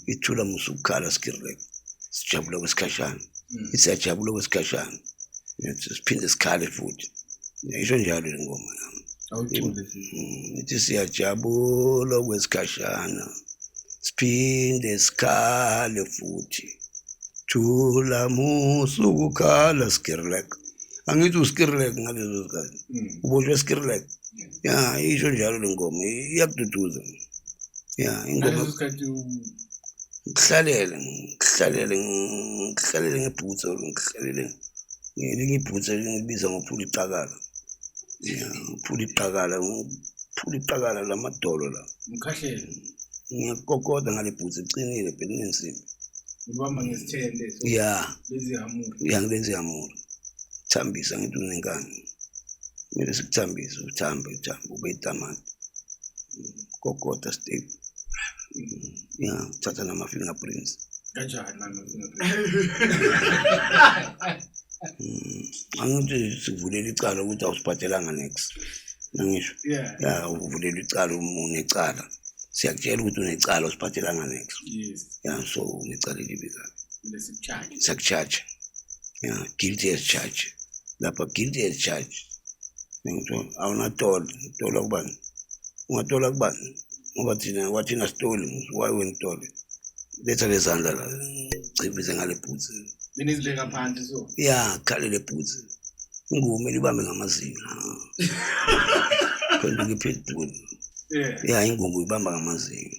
Speaker 1: ithula musa ukukhala skirlek, sijabula kwesikhashana. Isiyajabula kwesikhashana, siphinde sikhale futhi. Isho njalo le ngoma yami.
Speaker 2: Awucule.
Speaker 1: Ithi siyajabula kwesikhashana, siphinde sikhale futhi. Thula musu ukukhala skirlek. Angithi uskirlek ngalezo zikhathi. Uboshwe skirlek. Ya, isho njalo le ngoma, iyakududuza. Ya, ingoma
Speaker 2: Ngaleso sikhathi
Speaker 1: ngihlalele, ngihlalele, ngihlalele ngebhutsi, ngihlalele ngelinye ibhutsi engilibiza ngophula iqakala. Ya, uphula iqakala, uphula iqakala lamadolo la.
Speaker 2: Umkhahlele.
Speaker 1: Ngiyakokoda ngale bhutsi iqinile phela inensimbi.
Speaker 2: Ubamba ngesithende so.
Speaker 1: Ya.
Speaker 2: Lezi hamura.
Speaker 1: Ya, ngilenze hamura. Thambisa ngithi unenkani. Kumele sikuthambise, uthambe, uthambe, ube itamati. Kokoda step. Ya, thatha nama-fingerprints.
Speaker 2: Kanjani nama-fingerprints?
Speaker 1: Angithi sikuvulela icala ukuthi awusiphathelanga next. Angisho. Ya, uvulela icala unecala. Siyakutshela ukuthi unecala usiphathelanga next.
Speaker 2: Yes.
Speaker 1: Ya, so unecala elibi kabi.
Speaker 2: Lesikucharge.
Speaker 1: Siyakucharge. Ya, guilty as charged. Lapha guilty as charged. Ngitho awunatola, tola kubani? Ungatola kubani? Ngoba thina wathina sitoli, why wena utole? Letha lezandla la, chibize ngale boots.
Speaker 2: Benizibeka phansi so.
Speaker 1: Ya, khale le boots. Ingume libambe ngamazinyo. Phenduka i-pitbull.
Speaker 2: Yeah.
Speaker 1: Ya, ingubo ibamba ngamazinyo.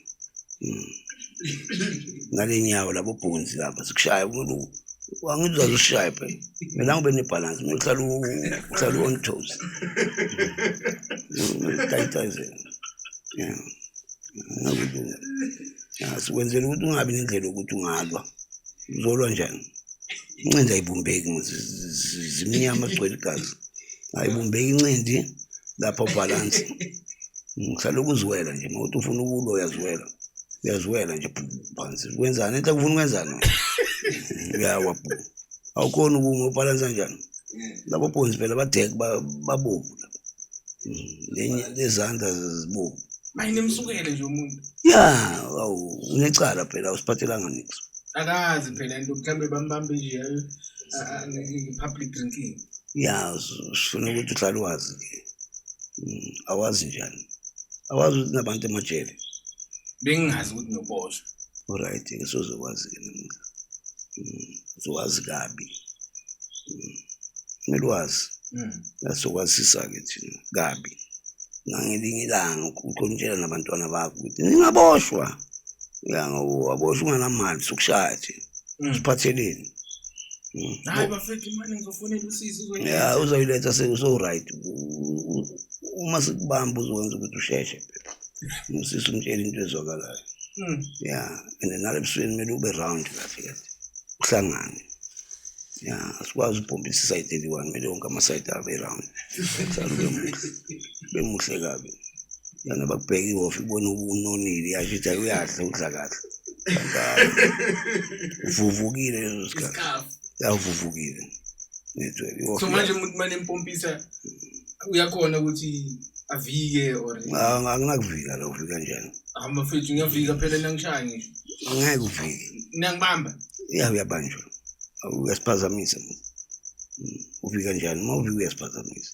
Speaker 1: Ngale nyawo labo bhonzi lapha sikushaya umuntu angithi uzaze usishaye phela. Mina ngibe nebalance, mina uhlala on toes. Tayitayizela. Yeah. Ya, sikwenzela ukuthi ungabi nendlela yokuthi ungalwa. Uzolwa njani? Incindi ayibumbeki, zimnyama zigcwele igazi. Ayibumbeki incindi lapha ubalance. Ngihlala ukuziwela nje, uma uthi ufuna ukulwa uyaziwela. Uyaziwela nje phansi. Wenzani? Enhla ufuna ukwenzani? Uyawa. Awukhoni ukuma ubalansa kanjani? Labo bhonzi phela badek babovu lapha. Lezandla zibovu.
Speaker 2: Manje nimsukele nje umuntu.
Speaker 1: Ya, awu unecala phela awusiphathelanga nix.
Speaker 2: Akazi phela into mhlambe bambambe nje public drinking.
Speaker 1: Ya, sifuna ukuthi uhlale wazi ke. Awazi njani? Awazi ukuthi nabantu emajele.
Speaker 2: Bengingazi ukuthi noboshwa.
Speaker 1: Alright, ke sozokwazi ke namuhla. Uzowazi kabi. Kumele wazi. Asokwazisa ke thina kabi. Nangelinye ilanga ukhonitshela nabantwana bakho ukuthi ningaboshwa. Ya, waboshwa unganamali sokushaya nje. Siphatheleni.
Speaker 2: Hayi bafethu imali ngizofonela usizo uzoyiletha.
Speaker 1: Ya, uzoyiletha so right. Uma sikubamba uzokwenza ukuthi usheshe phela. Usisi umtshela into ezwakalayo. Ya, and nale ebusweni kumele ube round kahle kahle. Uhlangane. Ya, asikwazi ukubhombisa isayidi eliyi-one, kumele wonke amasayidi abe round. Sale ube muhle. Ube muhle kabi. Ya, nabakubheka ihofi ibone unonile, yasho ukuthi hayi uyadla, udla kahle. Uvuvukile leso sikhathi. Ya, uvuvukile.
Speaker 2: So manje umuntu mane empompisa uyakhona ukuthi avike or
Speaker 1: Anginakuvika la, uvika kanjani?
Speaker 2: Amafethu ngiyavika phela nangishaya ngisho.
Speaker 1: Angeke uvike.
Speaker 2: Nangibamba.
Speaker 1: Ya, uyabanjwa. Uyasiphazamisa. Uvika kanjani? Uma uvika uyasiphazamisa.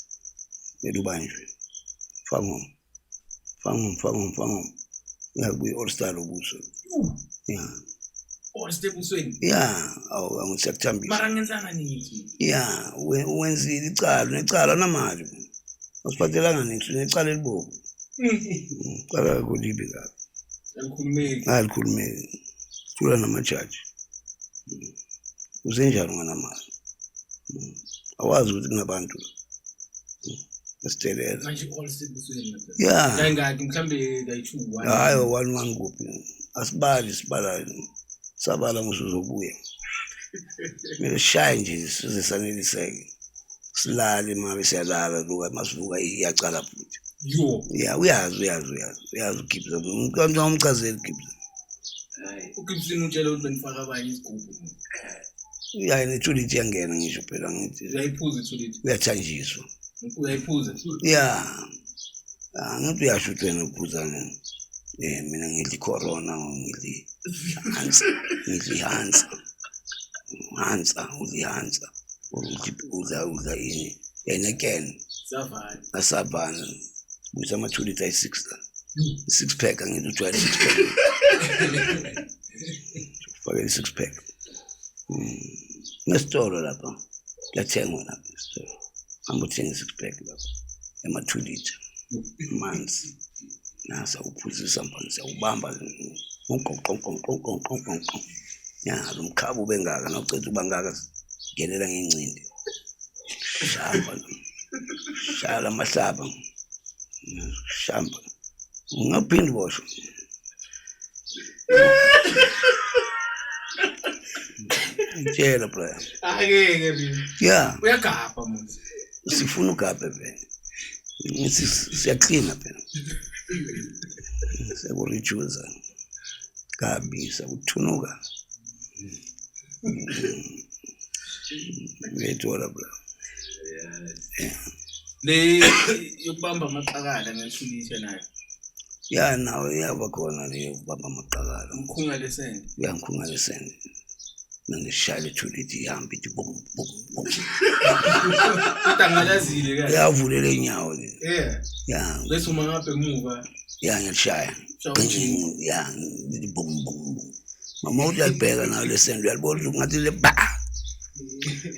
Speaker 1: Kumele ubanjwe. Fangom. Fangom, fangom, fangom. Uyakubuya all star ubuso. Ya.
Speaker 2: All star ebusweni.
Speaker 1: Ya, awu angisakuthambisa.
Speaker 2: Mara ngenzanga nini?
Speaker 1: Ya, wenzile icala, unecala unamali. Asiphathelanga nix, unecala elibovu. Icala lakho libi kabi.
Speaker 2: Alikhulumeki.
Speaker 1: Alikhulumeki. Thula namajaji. Usenjani unganamali? Awazi ukuthi kunabantu la. Esitelela.
Speaker 2: Manje all sebusweni madoda.
Speaker 1: Ya.
Speaker 2: Kayingaki mhlambe kayi-2 1.
Speaker 1: Hayi 1 1 kuphi? Asibali sibala. Sabala ngosuzobuya. Kumele sishaye nje size saneliseke. Silale mabe siyalala lokho masivuka iyacala futhi.
Speaker 2: Yo.
Speaker 1: Ya, uyazi uyazi uyazi. Uyazi uGibson. Umuntu umchazeli uGibson.
Speaker 2: Hayi, uGibson utshela ukuthi benifaka abanye izigubhu.
Speaker 1: Ya, nethuliti iyangena ngisho phela ngithi.
Speaker 2: Uyayiphuza ithuliti.
Speaker 1: Uyathanjiswa.
Speaker 2: Uyayiphuza.
Speaker 1: Ya. Angithi uyasho ukuthi wena uphuza nini. Mina ngidla i-corona, ngidla i-Hansa, ngidla i-Hansa. Hansa, udla ihansa, or udla ini Heineken.
Speaker 2: Savana.
Speaker 1: Asavana sibuyisa ama-2 litre ayi-6 la, six pack. Angithi ujwayele six pack, ufakele i-six pack. Nesitolo lapha kuyathengwa, lapha esitolo hamba uthenga i-six pack lapha ema-2 litre amanzi, nasa uphuzisa mfana, siyawubamba uqoqoqoqoqoqoqoqo ya lo mkhaba ube ngaka, nawuceda uba ngaka ngenela ngencindi, shamba shaya lamahlaba shamba, ungaphindi boshwe. Ngitshela, Brian.
Speaker 2: Angeke mina.
Speaker 1: Ya.
Speaker 2: Uyagabha muzi.
Speaker 1: Sifuna ugabhe vele. Ngithi siyaklina phela, siyakureduce kabi, siyakuthunuka, uyayithola, bra.
Speaker 2: Le yokubamba amaqakala ngeshulisha nayo.
Speaker 1: Ya, nawe iyaba khona le yokubamba amaqakala.
Speaker 2: Umkhunga lesende.
Speaker 1: Uyangikhunga lesende, nangishaya lethuli ithi ihambe ithi bum bum bum.
Speaker 2: Kodwa ngalazile kahle.
Speaker 1: Yavulela inyawo le. Ya.
Speaker 2: Bese uma ngapha emuva.
Speaker 1: Ya, ngiyalishaya.
Speaker 2: Shaya umjingo.
Speaker 1: Ya, ngithi bum bum bum. Mama uthi uyalibheka nayo lesende, uyalibona ukuthi ngathi le ba,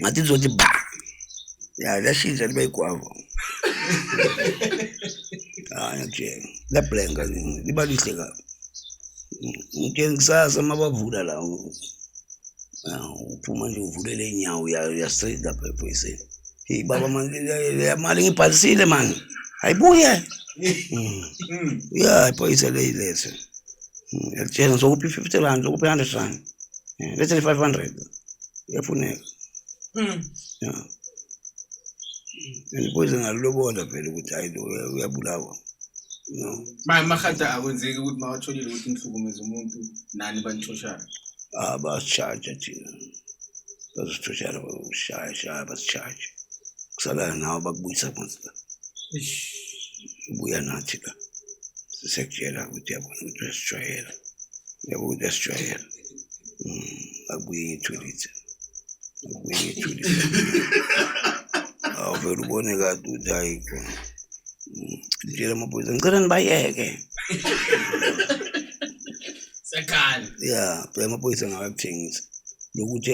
Speaker 1: ngathi lizothi ba, ya liyashintsha libe igwava. Hayi, ngiyakutshela, liyablenka, liba lihle kabi. Ngitshela kusasa uma bavula la, ya, uphuma nje uvulele inyawo, uya straight lapha ephoyiseni. Hey baba, mani, le mali ngibhalisile mani, ayibuye. Ya, iphoyisa leyilethe, yalitshela ngizokupha i-50 rand, ngizokupha i-100 rand, lethe i-500 iyafuneka. Ya, and iphoyisa ngalilobola vele ukuthi hayi, lo uyabulawa, no.
Speaker 2: Manje mahata akwenzeki ukuthi mawatholile ukuthi nihlukumeze umuntu nani banithoshana?
Speaker 1: Ah, basishaja thina, bazosithoshana, shaya shaya, basishaje, kusala nawe, bakubuyisa phansi la, ubuya nathi la, sisiyakutshela ukuthi yabona ukuthi uyasijwayela, yabo ukuthi uyasijwayela. Akubuye nge-2 litre, akubuye nge-2 litre, awuvele ubone kade ukuthi hayi khona. Ngitshela amaphoyisa, ngicela nibayeke.
Speaker 2: Siyakhala.
Speaker 1: Ya, phela amaphoyisa ngakakuthengisa lokuthi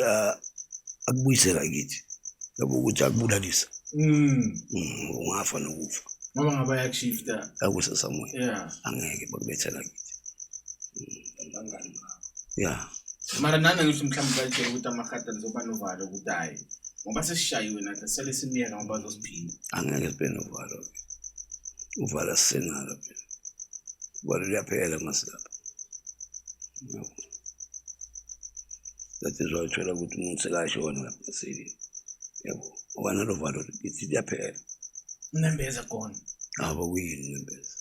Speaker 1: akubuyisela kithi, yabo, ukuthi akubulalisa. Ungafa nokufa.
Speaker 2: Ngoba ngaba yakushifta.
Speaker 1: Akusa somewhere. Angeke bakubethela kithi. Ya.
Speaker 2: Mara nani ngisho mhlawumbe bayitshela ukuthi amahata nizoba novalo ukuthi hayi, ngoba sesishayiwe nathi, sisale simiyeka ngoba bazosiphinda.
Speaker 1: Angeke sibe novalo, uvalo sisenalo phela, uvalo luyaphela masilapha. Yabo. That is why uthola ukuthi umuntu sekashona lapha eselini, yabo, ngoba nalo valo lithi liyaphela.
Speaker 2: Unembeza khona.
Speaker 1: Abo kuyini nembeza,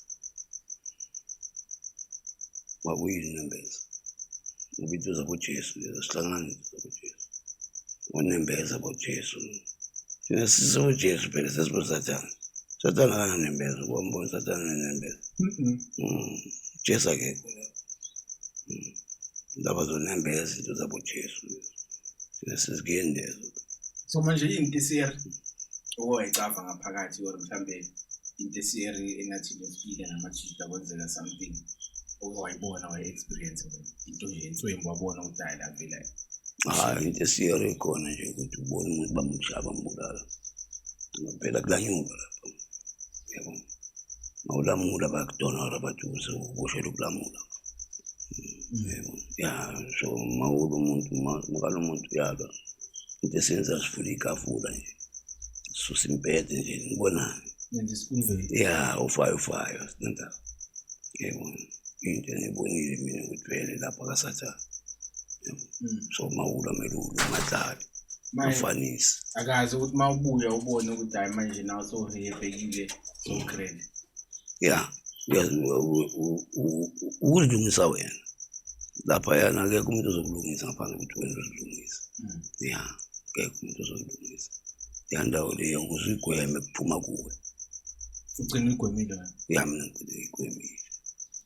Speaker 1: wakuyini nembeza, ngoba into zaboJesu lezo, sihlangane zaboJesu, onembeza boJesu. Thina sisoJesu phela, sesibosathane. Sathane akananembeza, ukwambona sathane unenembeza? Jesu akekho lapho. Indaba zonembeza, izinto zaboJesu lezo, thina sizingeni lezo.
Speaker 2: So manje into eseri okwayicava ngaphakathi, or mhlambe into eseri engathi nifile namajita kwenzeka something oke wayibona, wayi-experience wena, into nje inswembu, wabona ukuthi hayi, la vele?
Speaker 1: Hayi, into esiyere ikhona nje ukuthi ubone umuntu bamshaya, bambulala. Phela kulanyuka lapha, yabo, mawulamula bayakudonora, bathi usewuboshelwe ukulamula, yebo. Ya, so mawulo umuntu, makalo umuntu uyalwa, into esenza sifuna ikafula nje, sisusa impethe nje, ngibonani.
Speaker 2: Nenza isikunveli.
Speaker 1: Ya, ufayo ufayo sinandaba, yebo. Into engiyibonile mina ukuthi vele lapha kasathane, yabo. So mawulwa mele ulwe, ungadlali.
Speaker 2: Manje
Speaker 1: ufanisi.
Speaker 2: Akazi ukuthi uma ubuya ubone ukuthi hayi, manje nawe sowurehebhekile, sowugrand.
Speaker 1: Ya, ukuzilungisa wena laphayana, akekho umuntu ozokulungisa ngaphandle kokuthi wena uzilungise. Ya, akekho umuntu ozokulungisa ya ndawo leyo ukuze uyigweme kuphuma kuwe.
Speaker 2: Ugcina uyigwemile wena?
Speaker 1: Ya, mina ngigcine ngiyigwemile.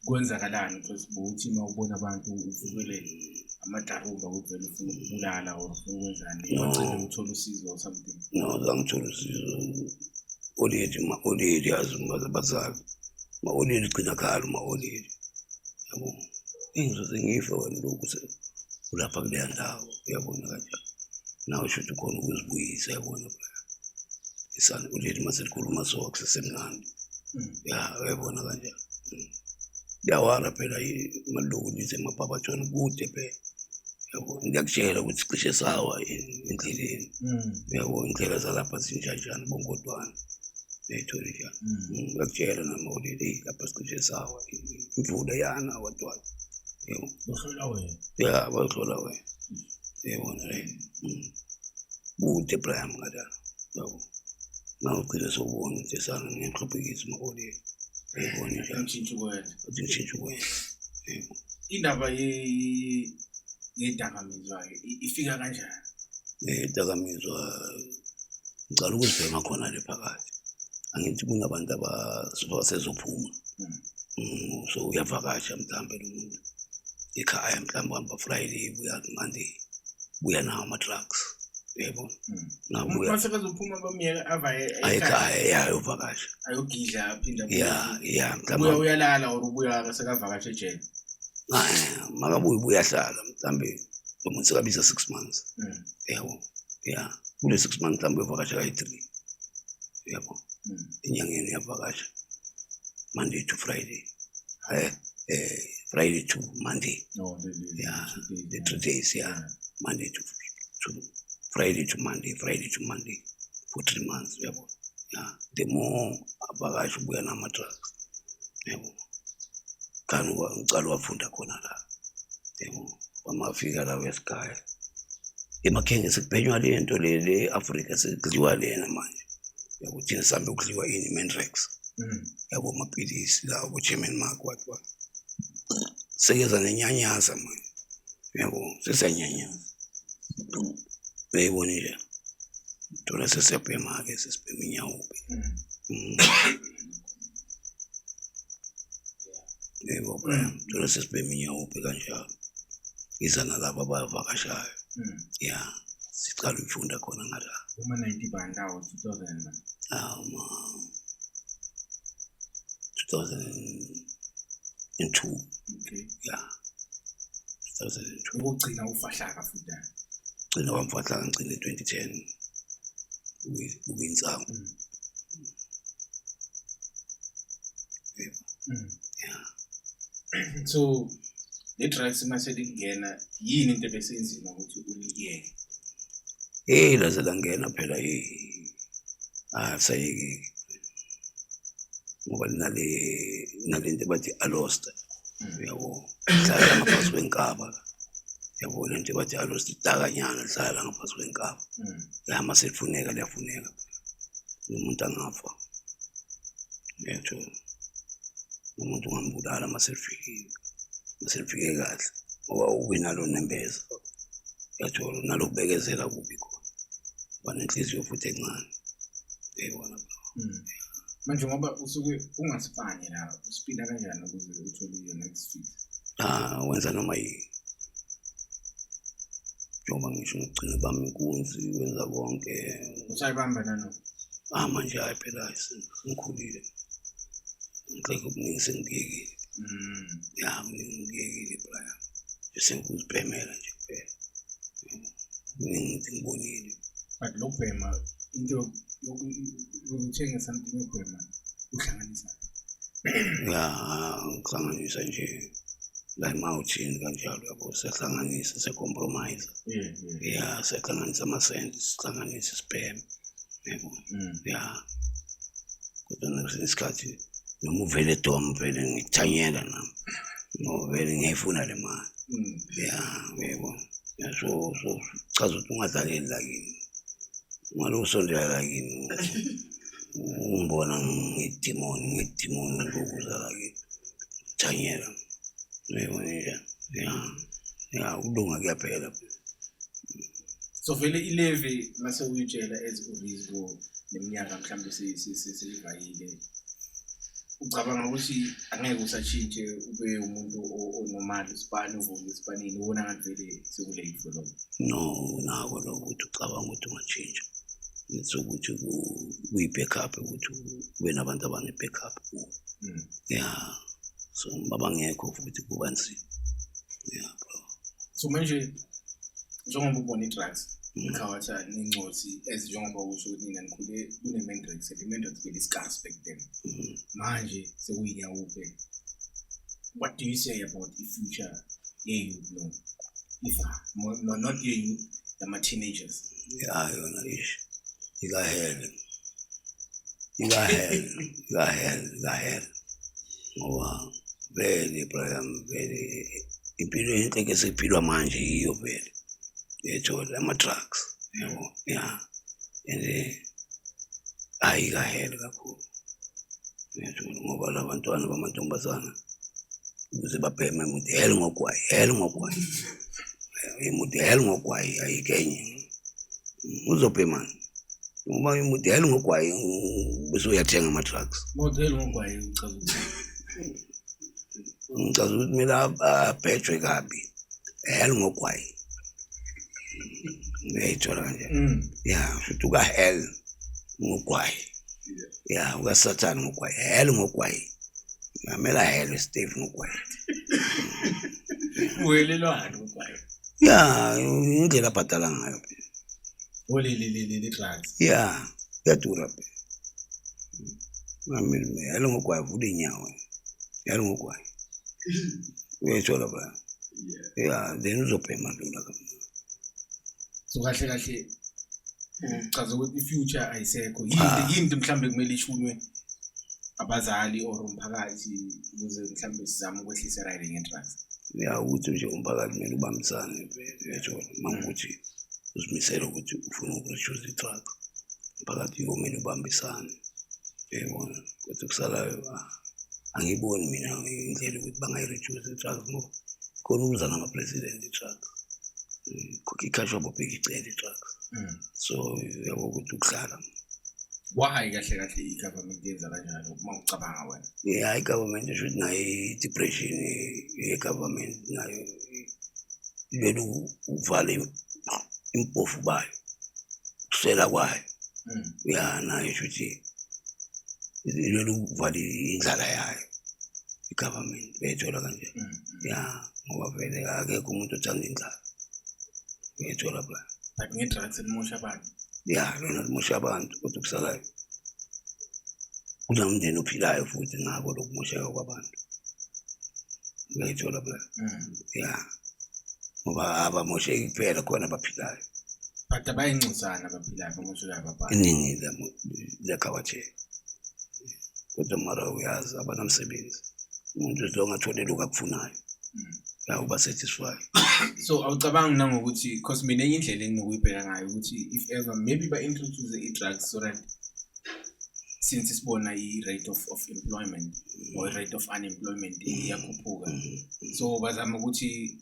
Speaker 2: Kwenzakalani? Because buthi uma ubona abantu uvukele Amadarumba ukuthi vele ufuna ukubulala or ufuna ukwenzani,
Speaker 1: No.
Speaker 2: wagcina uthola usizo or something?
Speaker 1: No, zangithola usizo. Oledi, ma-oledi, yazi bazali, ma-oledi gcina khala ma-oledi, yabo, engizoze ngife wena lokhu ulapha kuleya ndawo, uyabona kanjani nawe, shuthi ukhona ukuzibuyisa, yabona bra, isana oledi maselikhuluma so akusesemnandi. Ya, uyabona kanjani. Liyawara phela maloku lize emabhabathweni kude phela, yabo, ngiyakutshela ukuthi cishe sawa endleleni. Uyabo, indlela zalapha zinjanjani bongodwana, uyayithola njani. Ngiyakutshela nami oledi lapha sicishe sawa, imvula yana wadwana, yabo.
Speaker 2: Uhlola wena.
Speaker 1: Ya, bayihlola wena, uyabona le. Kude Brian ngala, yabo, nawe ugcine sewubona ukuthi sana ngiyahluphekisa ma-oledi, uyayibona njani.
Speaker 2: Ngitshintshe ukwenza.
Speaker 1: Athi ngishintshe ukwenza, yebo.
Speaker 2: Indaba yedakamizwa-ke ifika kanjani?
Speaker 1: Idakamizwa ngicala ukuzibhema khona le phakathi, angithi kunabantu abasezophuma. So uyavakasha mhlambe lo muntu ekhaya, mhlawumbe uhamba Friday, buya Monday, buya nawo ama-drugs, uyayibona. Nabuya.
Speaker 2: Uma sekazophuma bamyeka avaye
Speaker 1: ekhaya, ya, ayovakasha.
Speaker 2: Ayogidla aphinde abuye
Speaker 1: Ya.
Speaker 2: futhi.
Speaker 1: Ya.
Speaker 2: Ubuya
Speaker 1: Mhlawumbe
Speaker 2: uyalala or ubuya sekavakashe ejele?
Speaker 1: Makabuye ubuya hlala mhlawumbe lo muntu sekabiza 6 months. Yabo, ya, kule 6 months mhlawumbe uyovakasha kayi-three, yabo. Enyangeni uyavakasha Monday to Friday, Friday to Monday.
Speaker 2: No, the
Speaker 1: Yeah,
Speaker 2: 2 days,
Speaker 1: the
Speaker 2: yeah.
Speaker 1: 3 days, yeah. Monday to Friday to Monday, Friday to Monday for 3 months, yabo. Yeah, the more avakasha ubuya nama-drugs, yabo. Kanti ngicala wafunda khona la, yabo, wamafika la uyasigaya emakhenge, sekubhenywa le nto le le Afrika, sekudliwa lena manje, yabo. Thina sihambe kudliwa ini, Mandrax. Yabo, amapilisi lawo bo-German Mark, what what, sekeza nenyanyasa manje, yabo, sesiyanyanyasa, uyayibona nje, thola sesiyabhema-ke, sesibhema inyawupe. Yebo Brian, thola sesibhema inyawupe kanjalo, iza nalabo abavakashayo. Ya, sicala ukufunda khona ngala.
Speaker 2: Uma 90 bani lawo, 2000 man?
Speaker 1: 2002. Ya, 2002.
Speaker 2: Ukugcina ufahlaka futhi.
Speaker 1: Gcina wamfahla, ngigcine 2010 ukuyinsangu. Yebo. Ya.
Speaker 2: So le drugs mase lingena, yini into ebesenzima ukuthi uliyeke?
Speaker 1: Hey, laze langena phela, hey, asayeki ngoba nale nalento bathi alosta, uyabo, hlala ngaphansi kwenkaba, yabo, lento bathi alosta idakanyana, hlala ngaphansi kwenkaba. Ya, maselifuneka liyafuneka, umuntu angafa, uyathola, umuntu ungambulala maselifikile, maselifike kahle, ngoba ubi nalo nembeza, uyathola, nalokubekezela kubi khona, uba nenhliziyo futhi encane, uyayibona bro.
Speaker 2: Manje ngoba usuke ungasipani la, usipina kanjani ukuze uthole your next fix?
Speaker 1: Ah, wenza noma yini, njengoba ngisho ngigcina bami inkunzi, wenza konke.
Speaker 2: Usayibamba nano?
Speaker 1: Ah, manje hayi phela, hayi, sengikhulile, ngixeke okuningi sengikuyekile. Ya, kuningi ngikuyekile Brian, nje sengikuzibhemela nje kuphela, kuningi ngithi ngibonile.
Speaker 2: But lokubhema, into ukuze uthenge something yokubhema, uhlanganisa?
Speaker 1: Ya, ngihlanganisa nje la emawuthini kanjalo, yabo, siyahlanganisa, siya-compromise. Ya, siyahlanganisa amasenti, sihlanganise sibheme, yabo. Ya, kodwa nakwesinye isikhathi noma uvele dom, vele ngikuthanyela nami ngoba vele ngiyayifuna le mali. Ya, uyayibona. Ya, so chaza ukuthi ungadlaleli la kimi, ungaloku usondela la kimi, ungibona ngidimoni, ngidimoni, ngilokuza la kimi thanyela, uyayibona nje. Ya, ukulunga kuyaphela.
Speaker 2: So vele i-level mase uyitshela as uRizgo neminyaka mhlawumbe seyivayile. Ucabanga ukuthi angeke usatshintshe ube umuntu onormal, usipani, uvuke esipanini, ubona ngathi vele seku-late for lokho?
Speaker 1: No, nako lokho ukuthi ucabanga ukuthi ungatshintsha, it's ukuthi kuyi-backup, ukuthi ube nabantu abane-backup kuwe. Ya, so babangekho futhi kuba nzima, ya bro.
Speaker 2: So manje njengoba ubona i-drugs ikhawatha nencosi, as njengoba usho ukuthi nina nikhule kune-mandrax, and i-mandrax beli-scarce back then, manje sekuyinyawupe. What do you say about i-future ye-youth, no if no, not ye-youth, yama-teenagers?
Speaker 1: Ya, yona ish, ikahele, ikahele, ikahele, ikahele, ngoba vele Brian, vele impilo enhle ke sekuphilwa manje yiyo vele yethola ama-drugs, yabo. Ya, and hayi, ikahele kakhulu, uyathola, ngoba la bantwana bamantombazana ukuze babheme muthi hell ngogwayi, hell ngogwayi, imuthi hell ngogwayi, ayikho enye. Uzobhemani ngoba imuthi hell ngogwayi, bese uyathenga ama-drugs.
Speaker 2: Model ngogwayi uchaza ukuthi?
Speaker 1: Ngicaza ukuthi kumele abhejwe kabi, hell ngogwayi, uyayithola kanje? Ya, futhi uka-hell ngogwayi, ya, ukasathane ngogwayi, hell ngogwayi, ngamela hell steve ngogwayi.
Speaker 2: Uhelelwani ngogwayi?
Speaker 1: Ya, indlela abhadala ngayo.
Speaker 2: Olelelele drugs.
Speaker 1: Ya, kuyadura phela. Hell ngogwayi, vula iy'nyawo, hell ngogwayi, uyayithola bra? Ya, then uzobhema lula.
Speaker 2: So kahle kahle uchaza ukuthi i-future ayisekho. Yini, yini mhlambe kumele ishunwe abazali or umphakathi ukuze mhlambe sizame ukwehlisa i-riding nge-drugs?
Speaker 1: Ya, ukuthi nje umphakathi kumele ubambisane vele, uyathola, uma ukuthi uzimisele ukuthi ufuna uku-reduce i-drug, umphakathi kumele ubambisane, uyayibona. Kodwa kusalayo, angiyiboni mina indlela ukuthi bangayi-reduce i-drugs, ngoba khona ukuza nama-president i-drugs ikhashwa bobheka icele i-drugs. So uyabo ukuthi ukuhlala.
Speaker 2: Why kahle kahle i-government yenza kanjalo, uma ucabanga wena?
Speaker 1: Ya, i-government esho ukuthi nayo i-depression ye-government nayo ilwela ukuvala impofu bayo, ukuswela kwayo. Ya, nayo esho ukuthi ilwela ukuvala indlala yayo i-government, uyayithola kanje? Ya, ngoba vele akekho umuntu othanda indlala, uyayithola bra?
Speaker 2: But nge-drugs limosha abantu.
Speaker 1: Ya, lona limosha abantu, kodwa kusalayo kunomndeni ophilayo futhi ngako lokumosheka kwabantu, uyayithola bra? Ya, ngoba abamosheki kuphela, khona abaphilayo.
Speaker 2: But abayincosana abaphilayo bamoshekayo babhala.
Speaker 1: Iningi liyakhawatheka, kodwa mara uyazi abanamsebenzi, umuntu lo angathole lokhu akufunayo, ya, uba satisfied.
Speaker 2: So awucabangi nangokuthi, cause mina enye indlela enginokuyibheka ngayo ukuthi if ever maybe ba-introduce i-drugs so that since sibona i-rate of employment or i-rate of unemployment iyakhuphuka, so bazama ukuthi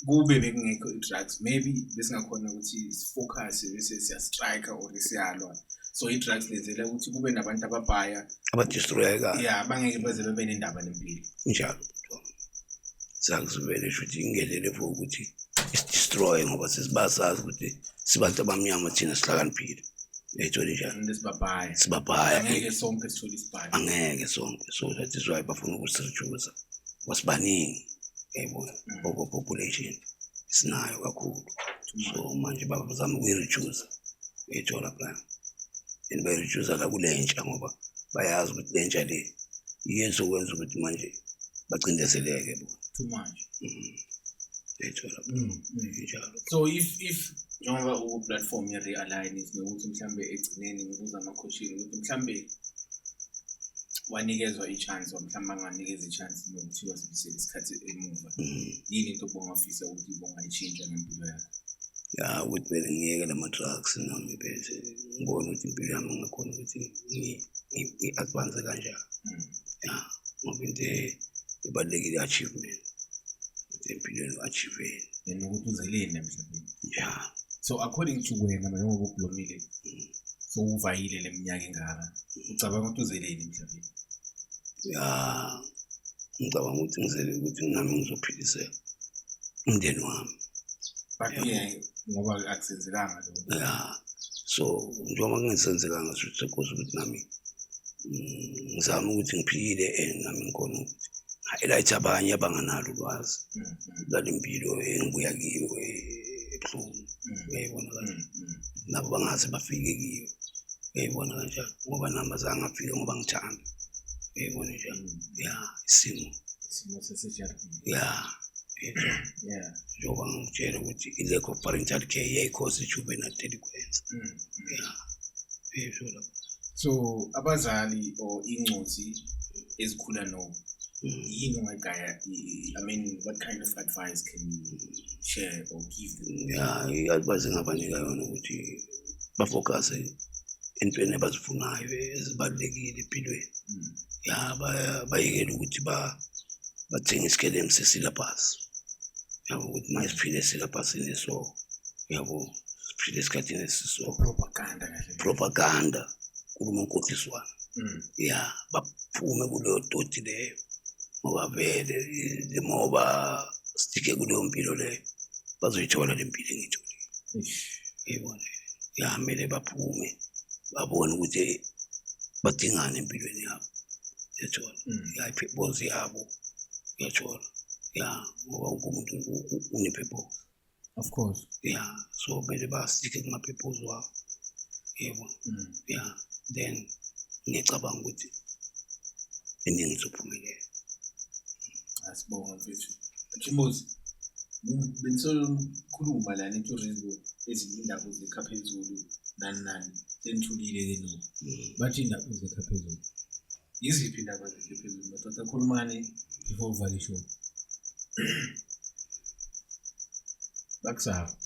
Speaker 2: kube bekungekho i-drugs, maybe besingakhona ukuthi si-focus bese siya-strike or siyalwa. So i-drugs lenzela ukuthi kube nabantu ababhaya
Speaker 1: aba-destroyekayo.
Speaker 2: Ya, bangeke baze babe nendaba nempilo.
Speaker 1: Njalo bhuti wami, sakuzivele shuthi ingenele for ukuthi isi-destroye, ngoba sesibasazi ukuthi sibantu abamnyama thina, sihlakaniphile, uyayithola njani?
Speaker 2: And sibabhaya.
Speaker 1: Sibabhaya.
Speaker 2: Angeke sonke sithole isibhayi.
Speaker 1: Angeke sonke, so that is why bafuna ukusi-reduce, ngoba sibaningi, uyayibona, overpopulation sinayo kakhulu. So manje bazama ukuyi-reduce, uyayithola plan, and bayi-reduce la kule ntsha, ngoba bayazi ukuthi le ntsha le yiyo esokwenza ukuthi manje bacindezeleke bona.
Speaker 2: Too much.
Speaker 1: Uyayithola, njalo.
Speaker 2: So if njengoba uku-platform ye-realign nokuthi mhlambe egcineni ngibuza ama-question ukuthi mhlambe wanikezwa i-chance or mhlawumbe anganikeza i-chance nokuthiwa sibisele isikhathi emuva, yini into obongafisa ukuthi bongayitshintsha ngempilo yakho?
Speaker 1: Ya, ukuthi vele ngiyeke lama-drugs nami, bese ngibone ukuthi impilo yami ngingakhona ukuthi ngi-advance kanjani. Ya, ngoba into ebalulekile i-achievement, ukuthi empilweni u-achieveni.
Speaker 2: And ukuthi uzeleni emhlabeni.
Speaker 1: Ya.
Speaker 2: So according to wena, njengoba ublomile, so uvayile le minyaka engaka, ucabanga ukuthi uzeleni emhlabeni?
Speaker 1: Ya, ngicabanga ukuthi ngizele ukuthi nami ngizophilisela umndeni wami.
Speaker 2: But yeah, ngoba akusenzekanga lokho.
Speaker 1: Ya, so njengoba kungesenzekanga, shuthi sekose ukuthi nami ngizame ukuthi ngiphile and nami ngikhona ukuthi highlight abanye abanganalo ulwazi lale mpilo engibuya kiyo ebuhlungu, uyayibona kanje, nabo bangaze bafike kiyo, uyayibona kanjani, ngoba nami azange ngafika ngoba ngithanda, uyayibona njani. Ya, isimo
Speaker 2: Isimo sasejardini.
Speaker 1: Ya. Njengoba ngikutshela ukuthi i-lack of parental care iyayikhosa i-juvenile delinquency. Ya, uyayisho lapho.
Speaker 2: So abazali or ingcozi ezikhula no yini ongayigaya, I mean, what kind of advice can you share or give them?
Speaker 1: Ya, i-advice engabanika yona ukuthi bafocuse entweni abazifunayo ezibalulekile empilweni. Ya, bayekele ukuthi bathenge isikelemu se-syllabus, yabo, ukuthi uma siphile esyllabusini, so yabo, siphile esikhathini esiso
Speaker 2: Propaganda kahle.
Speaker 1: Propaganda, nkulumo nkohliswana. Ya, baphume kuleyo doti leyo, ngoba vele the more basticke kuleyo mpilo leyo, bazoyithola le mpilo engiyitholile.
Speaker 2: Eish.
Speaker 1: Uyayibona? Ya, kumele baphume, babone ukuthi badingani empilweni yabo, uyathola? Ya, i-purpose yabo, uyathola? Ya, ngoba wonke umuntu une-purpose.
Speaker 2: Of course.
Speaker 1: Ya, so kumele basticke kuma-purpose wabo, yebo. Ya, then ngiyacabanga ukuthi iningi izophumelela.
Speaker 2: Asibonga, mfethu. Jimbozi, benisolo khuluma la nithi uRizgo ezinye indaba zikha phezulu, nani nani, senithulile ke no. Bathi indaba zikha phezulu. Yiziphi indaba zikha phezulu? Madoda, khulumani before uvale ishow. Bakusaba.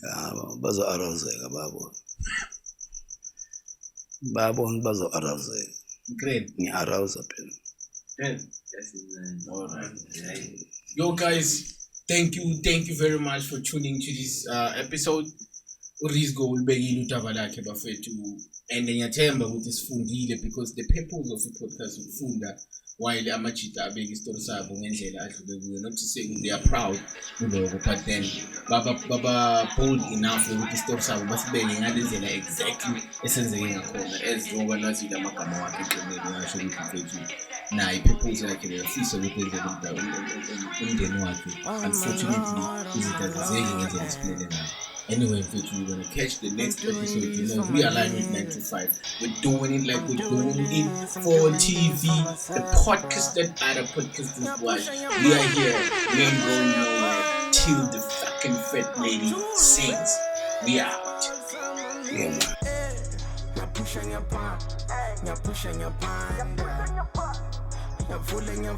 Speaker 1: Ya, bazo-arouseka, babona, bayabona, bazo-arouseka.
Speaker 2: Great.
Speaker 1: Ngi-arouse phela.
Speaker 2: All right. Yo, guys, thank you very much for tuning to this episode. uRizgo ulibekile udaba lakhe, bafethu, and ngiyathemba ukuthi sifundile, because the purpose of i-podcast ukufunda while amajita abeka isitori sabo ngendlela adlule kuyo. Not to say they are proud kuloko, but then baba bold enough ukuthi isitori sabo basibeke ngale ndlela exactly esenzeke ngakhona, as njengoba nazile amagama wakhe egcineni, ngasho ukuthi mfethu naye i-purpose yakhe beyafisa ukuthi enzele umndeni wakhe. Unfortunately, izinto azenzeki ngendlela esiphilele ngayo. Anyway, mfethu, we're gonna catch the next episode. We align with 9 to 5. We're doing it like we're doing it for TV. The podcast that other podcasters watch. We are here. We ain't going nowhere till the fucking fat lady sings. We out.
Speaker 1: Yeah, man.
Speaker 5: Ngiyapusha, ngiyapha, ngiyapusha, ngiyaphanda, ngiyavula.